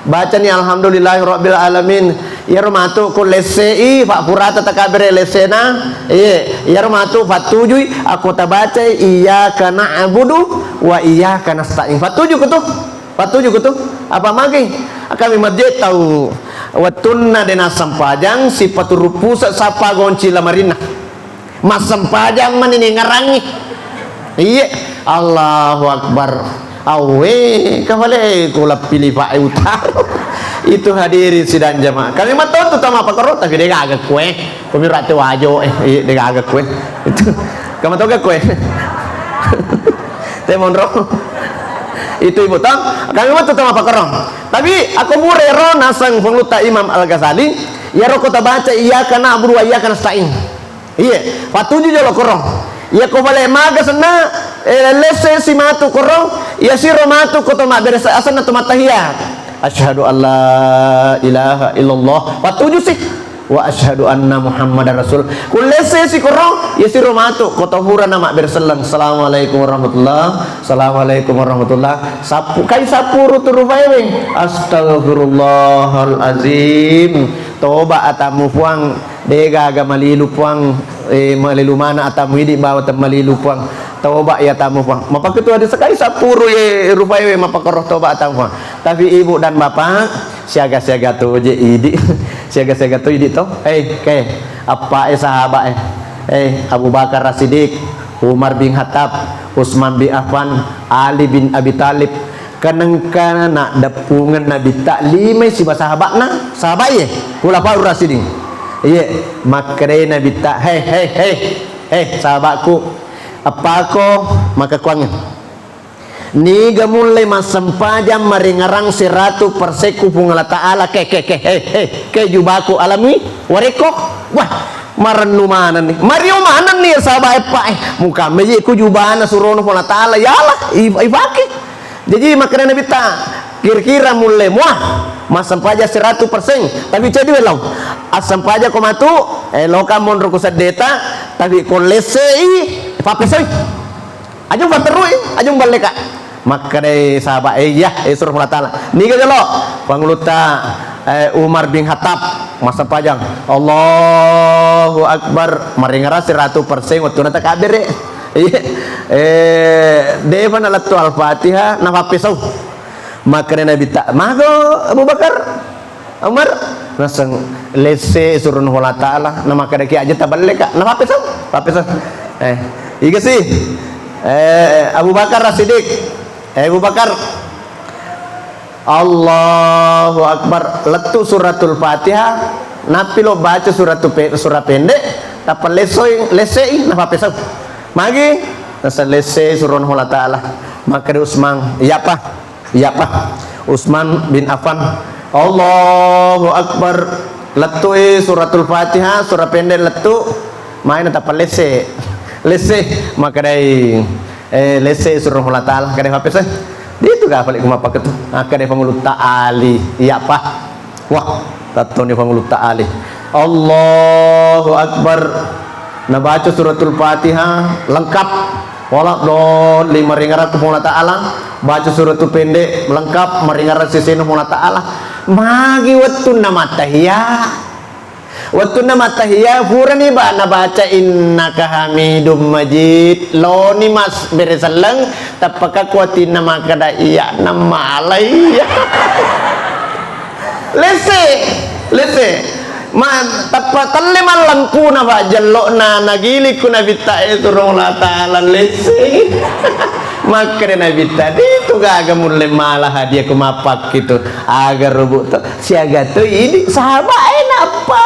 Bacani alhamdulillahi rabbil alamin. Iyaro matu ko lessei, fa purata takabbere lessena. Iye, iyaro matu fattujui, akko tabacai iyyaka na'budu wa iyyaka nasta'in. Fattuju ko tu? Fattuju ko tu? Apa magi? Kami majje tau wettunna dena sempajang, sipaturu pusa sapa gonci lamarinna. Massempajang mani ningarangi. Iye, Allahu Akbar. Awwe, kafale ko lappi lipa e utaro. Itu hadirin sidang jamaah. Kami matontu tama pakaro, tapi de gaga kue. Kami rate wajo, eh, iye, de gaga kue. Itu. Kama toga kue. Te monro. Itu ibu tong. Kami matontu tama pakaro. Tapi aku mure ro naseng Pangulutta Imam Al-Ghazali, iyaro ko tabaca iyyaka na'budu wa iyyaka nasta'in. Iye, fattuju jolo koro. Iya ko fale maga senna, eh, lesse si matu koro, iya siro matu ko to mabbere asenna to mattahiya. Asyhadu alla ilaha illallah. Fattuju si. Wa asyhadu anna Muhammadar Rasul. Ku lesse si koro, iya siro matu ko to hurana mabbere selleng. Assalamualaikum warahmatullah. Assalamualaikum warahmatullah. Sappu, kai sappu rutu rufaeweng. Astagfirullahalazim. Toba atamu Puang. De gaga malilu Puang, eh, malilu mana atamu idi bawa temmalilu Puang. Toba ya tamu Puang. Mapaketu ada sekali sapuru ye rupai we mapakoroh toba atamu Puang. Tapi ibu dan bapak, siaga-siaga tu je idi. Siaga-siaga tu idi to. Hei, ke, apa eh sahabat eh. Eh, Abu Bakar As-Siddiq, Umar bin Khattab, Utsman bin Affan, Ali bin Abi Thalib, Kenengka naddeppungeng Nabitta limai siba sahaba'na, sahabat iye, Khulafaur Rasyidin. Iye, makkedai Nabitta, "He, he, he, he, sahabakku, appako makkukuangnge. Niga mulle massempajang maringerang seratu persekku Puang Allah Ta'ala, ke, ke, ke, he, he, ke jubaku alami, warekko?" Wah, marennu manenni. Mario manenni sahabat eppa, eh, mukammeji ku jubana surono Puang Allah Ta'ala, yalah, i-, ipake. Jaji, makkedai Nabitta, kira-kira mulle mua massempajang seratu persen, tapi ceddi welau. Assempajang ko matu, eh, loka monro ku seddeta, tapi ko lessei, pappesoi. Ajung patterui, ajung balleka. Makkedai sahabat, eh, iya, eh, suro Allah Ta'ala. Niga jolo, Pangulutta, eh, Umar bin Khattab, massempajang. Allahu Akbar, maringara seratu persen, wettunna takabbere. Iya. Eh, defa nalettu Al-Fatihah, nafappesau. Makkeda Nabitta, "Mago Abu Bakar, Umar?" Naseng, "Lesse suruh Allah Ta'ala." Namakkeda ki aja taballeka. Nafappesau, fappesau. Eh, iga si? Eh, Abu Bakar As-Siddiq. Eh, Abu Bakar. Allahu Akbar. Lettu Suratul Fatihah. Nappi lo baca suratu pe-, sura pendek, tappa lessoi, lessei, nafappesau. Magi? Nasa lesse surona Allah Ta'ala. Makkeda Usman, "Iyapa, iyapa." Usman bin Affan, "Allahu Akbar." Lettui suratul Fatihah, sura pendek lettu, maina tappa lesse. Lesse, makkedai, eh, lesse surona Allah Ta'ala, kada fappesau. Ditu ga pale ku mappaketu. Akkeda Pangulutta Ali, "Iyapa." Wah, tattoni Pangulutta Ali. Allahu Akbar. Nabaca suratul Fatihah lengkap. Wala doli maringerang ku Puang Allah Ta'ala. Baca suratul pendek lengkap maringerang sesena Puang Allah Ta'ala. Magi wettunna mattahiya. Wettunna mattahiya, purani ba nabaca innaka hamidum majid. Loni mas bere selleng, tappaka kuatinna makkeda iya nammalai. Lesse, lesse. Ma, tappa telle mallempuna, Pak, jello'na, nagilikku Nabitta, eh, surong Allah Ta'ala, lesse. Makkeda Nabitta, "Ditu gaga mulle mala hadiah ku mappakkitu." Aga rubu to, siaga to idi sahabat, eh, nappa.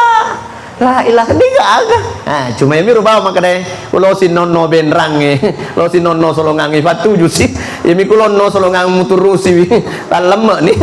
La ilaha, de gaga. Ah, cuma iyami rubawa makkeda, "Ulosi nonno benrangnge, losi nonno solongangnge, fattuju si. Iyami kulonno solongang muturusi wi." Tallemme ni.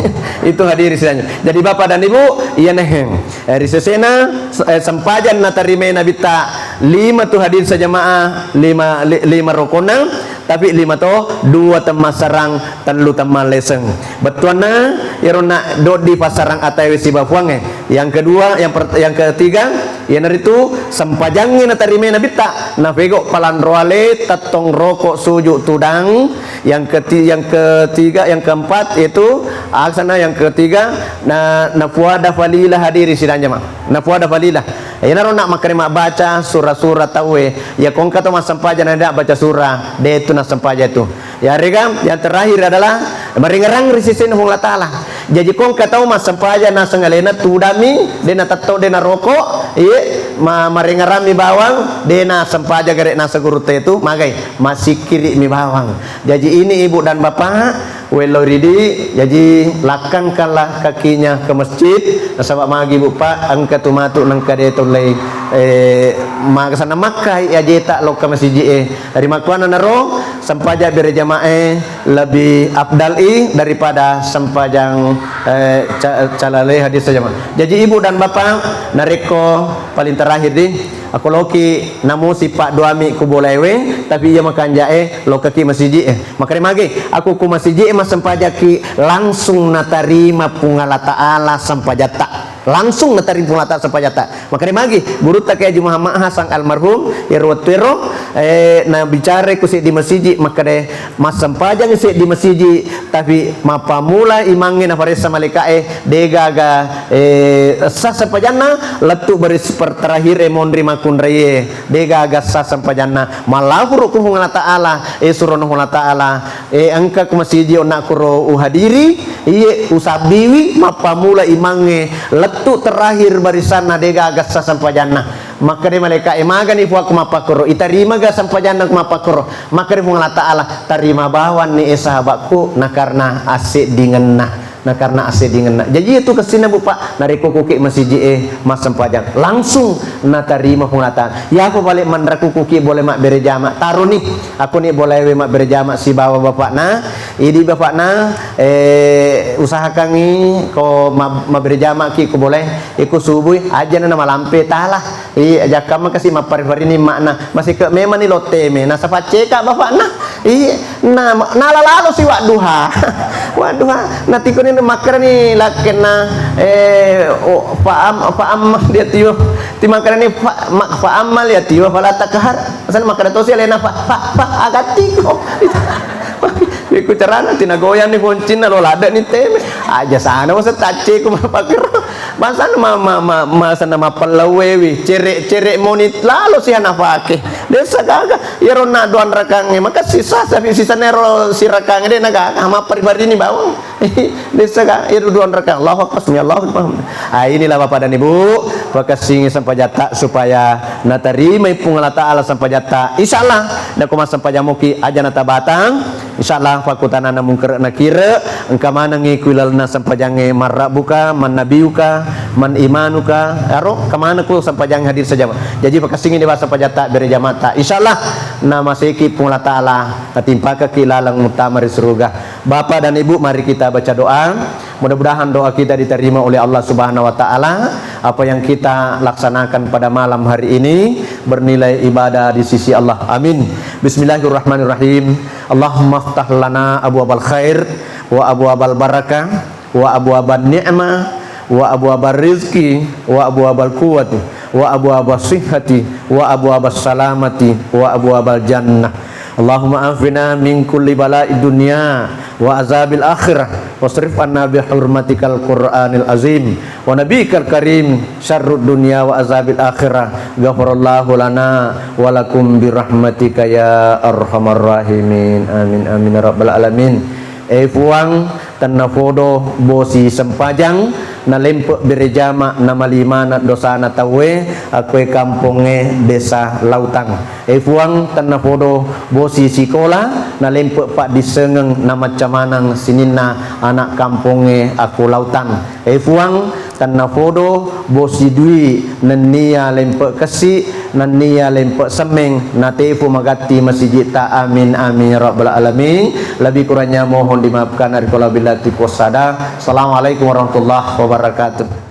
Itu hadirin sidang. Jadi Bapak dan Ibu, iya neheng. Eh, ri sesena, eh, sempajang natarimai Nabitta lima tu hadirin sejamaah, lima, li-, lima rokonang, tapi lima to, dua temmassarang, tellu temmalleseng. Bettuanna, iyaro na doddi passarang ataewe sibawa Puangnge. Yang kedua, yang per-, yang ketiga, iyanaritu sempajangnge natarimai Nabitta, napego palanroale, tettong roko, suju tudang. Yang keti-, yang ketiga, yang keempat, yaitu aksana yang ketiga, na, napuada falila hadirin sidang jamaah. Napuada falila. Iyanaro na makkeda mabbaca sura-sura tauwe. Iya ko engka to massempajang na de' baca sura, de' tu nassempajang tu. Yarega yang terakhir adalah maringerang ri sesena Puang Allah Ta'ala. Jaji ko engka tau massempajang naseng alena tudammi, de' natettong, de' naroko, iye, ma-, maringerammi bawang, de' nassempajang gare' naseng gurutta itu, magai, masikkiri'mi bawang. Jaji ini ibu dan bapak, Wello ridi, jaji lakkankanlah kakinya ke masjid, nasaba magi, Bu, Pak, engka tu matu nengka de tollei, eh, maga sanna makkai ajeta lokka masiji e. Rimakkuannanaro, sempajang berjamaah e lebih afdal i daripada sempajang, eh, ca-, calale hadir sejamaah. Jaji, Ibu dan Bapak, narekko paling terakhir di, Akoloki namusi padduami ku bolaewe, tapi iya makanjae lokaki masiji'e. Makare magi, aku ku masiji'e massempajakki, langsung natarima Puang Allah Ta'ala sempajatta. Langsung natarima Puang Allah Ta'ala sempajatta. Makare magi, gurutta Kiai Haji Muhammad Hasan almarhum, iyaro wettuero, eh, nabicarai ku seddi masiji, makkade, massempajang seddi masiji, tapi mappammula imangnge naparessa malaika'e, degaga, eh, sah sempajanna, lettu baris per terakhir e monri makkunraie, degaga sah sempajanna. Mallafuru ku Puang Allah Ta'ala, eh, surono Puang Allah Ta'ala, eh, engka ku masiji onna kuro uhadiri, iye usabbiwi, mappammula imangnge, lettu terakhir barisanna, degaga sah sempajanna. Makkeda malaika'e, "Magani Puakku mappakkoro? Itarimaga sempajanna ku mappakkoro?" Makkeda Puang Allah Ta'ala, "Tarima bawanni, eh, sahabatku, na karena asseddingenna, na karena asseddingenna." Jaji, itu kessinna, Bu, Pak, narekko kuki masiji'e massempajang, langsung natarima Puang Allah Ta'ala. Yapa bale manraku kuki boleh mabbere jama, taroni, aku ni boleh we mabbere jama sibawa bapakna, idi bapakna, eh, usahakangi ko mab-, mabbere jama ki ko boleh, iko subui, aja na malampe tala. Iya, jakkamma kasi mappari-parini makna. Masike memang ni lotteme. Nasa pacceka bapakna. Iya, na, nala lalo si wadduha. Wadduha. Natikuni makkarani lakkenna, eh, oh, fa'am-, fa'ammal yatiwa. Ti makkarani fa-, ma-, fa'ammal yatiwa fala takhar. Asal makkara tosi alena fa-, fa-, fa-, agatiko. Iku carana tina goyang ni foncinna lo ladde ni teme. Aja sana masa tacce ku mapakkero. Bangsana ma-, ma-, ma-, masana mappellauewi, cere-cere moni lalo siha nafake. Desa gaga, iyaro na doang rakangnge, maka sisa, sapi sisa nero sirakangnge de na gaga, mappari-parini bawang. Desa gaga, iyaro doang rakang, Allahu Akbar, sami Allahu Akbar. Ah, inilah Bapak dan Ibu, pakassingi sempajatta supaya natarimai Puang Allah Ta'ala sempajatta. Insya Allah, nako massempajang moki aja natabatang. Insyaallah, fakutanana mungkere nakire, engka manengngi ku ilalenna sempajangnge, marrabbuka, man nabiuka, man imanuka, aro kemana ku sempajangnge hadir saja. Jaji pakassingi dewasa pajatta bere jamatta. Insyaallah, namaseki Puang Allah Ta'ala, natimpakaki laleng muttama ri suruga. Bapak dan Ibu, mari kita baca doa. Mudah-mudahan doa kita diterima oleh Allah Subhanahu wa Ta'ala. Apa yang kita laksanakan pada malam hari ini bernilai ibadah di sisi Allah. Amin. Bismillahirrahmanirrahim. Allahumma aftah lana abwabal khair wa abwabal barakah wa abwaban ni'mah wa abwabal rizki wa abwabal quwwati wa abwabas sihhati wa abwabas salamati wa abwabal jannah. Allahumma afina min kulli bala'i dunya wa azabil akhirah, wasrif anna bi hurmatikal Qur'anil azim wa nabikal karim syarrud dunya wa azabil akhirah. Ghafarallahu lana wa lakum bi rahmatika ya arhamar rahimin. Amin, amin, ya rabbal alamin. E Fuang, tennafodo bosi sempajang, nalempe bere jama, namalimana dosana tauwe, akkoe kampongnge Desa Lautang. E Fuang, tennafodo bosi sikola, nalempe paddissengeng, namacca manang sininna anak kampongnge akko Lautang. E Fuang, tennafodo bosi dui, nennia lempe kessi, nennia lempe semmeng, natefu magatti masijitta. Amin, amin, ya rabbal alamin. Lebih kurangnya mohon dimaafkan. Ari kala billahi taufiq wassada. Assalamualaikum warahmatullahi wabarakatuh.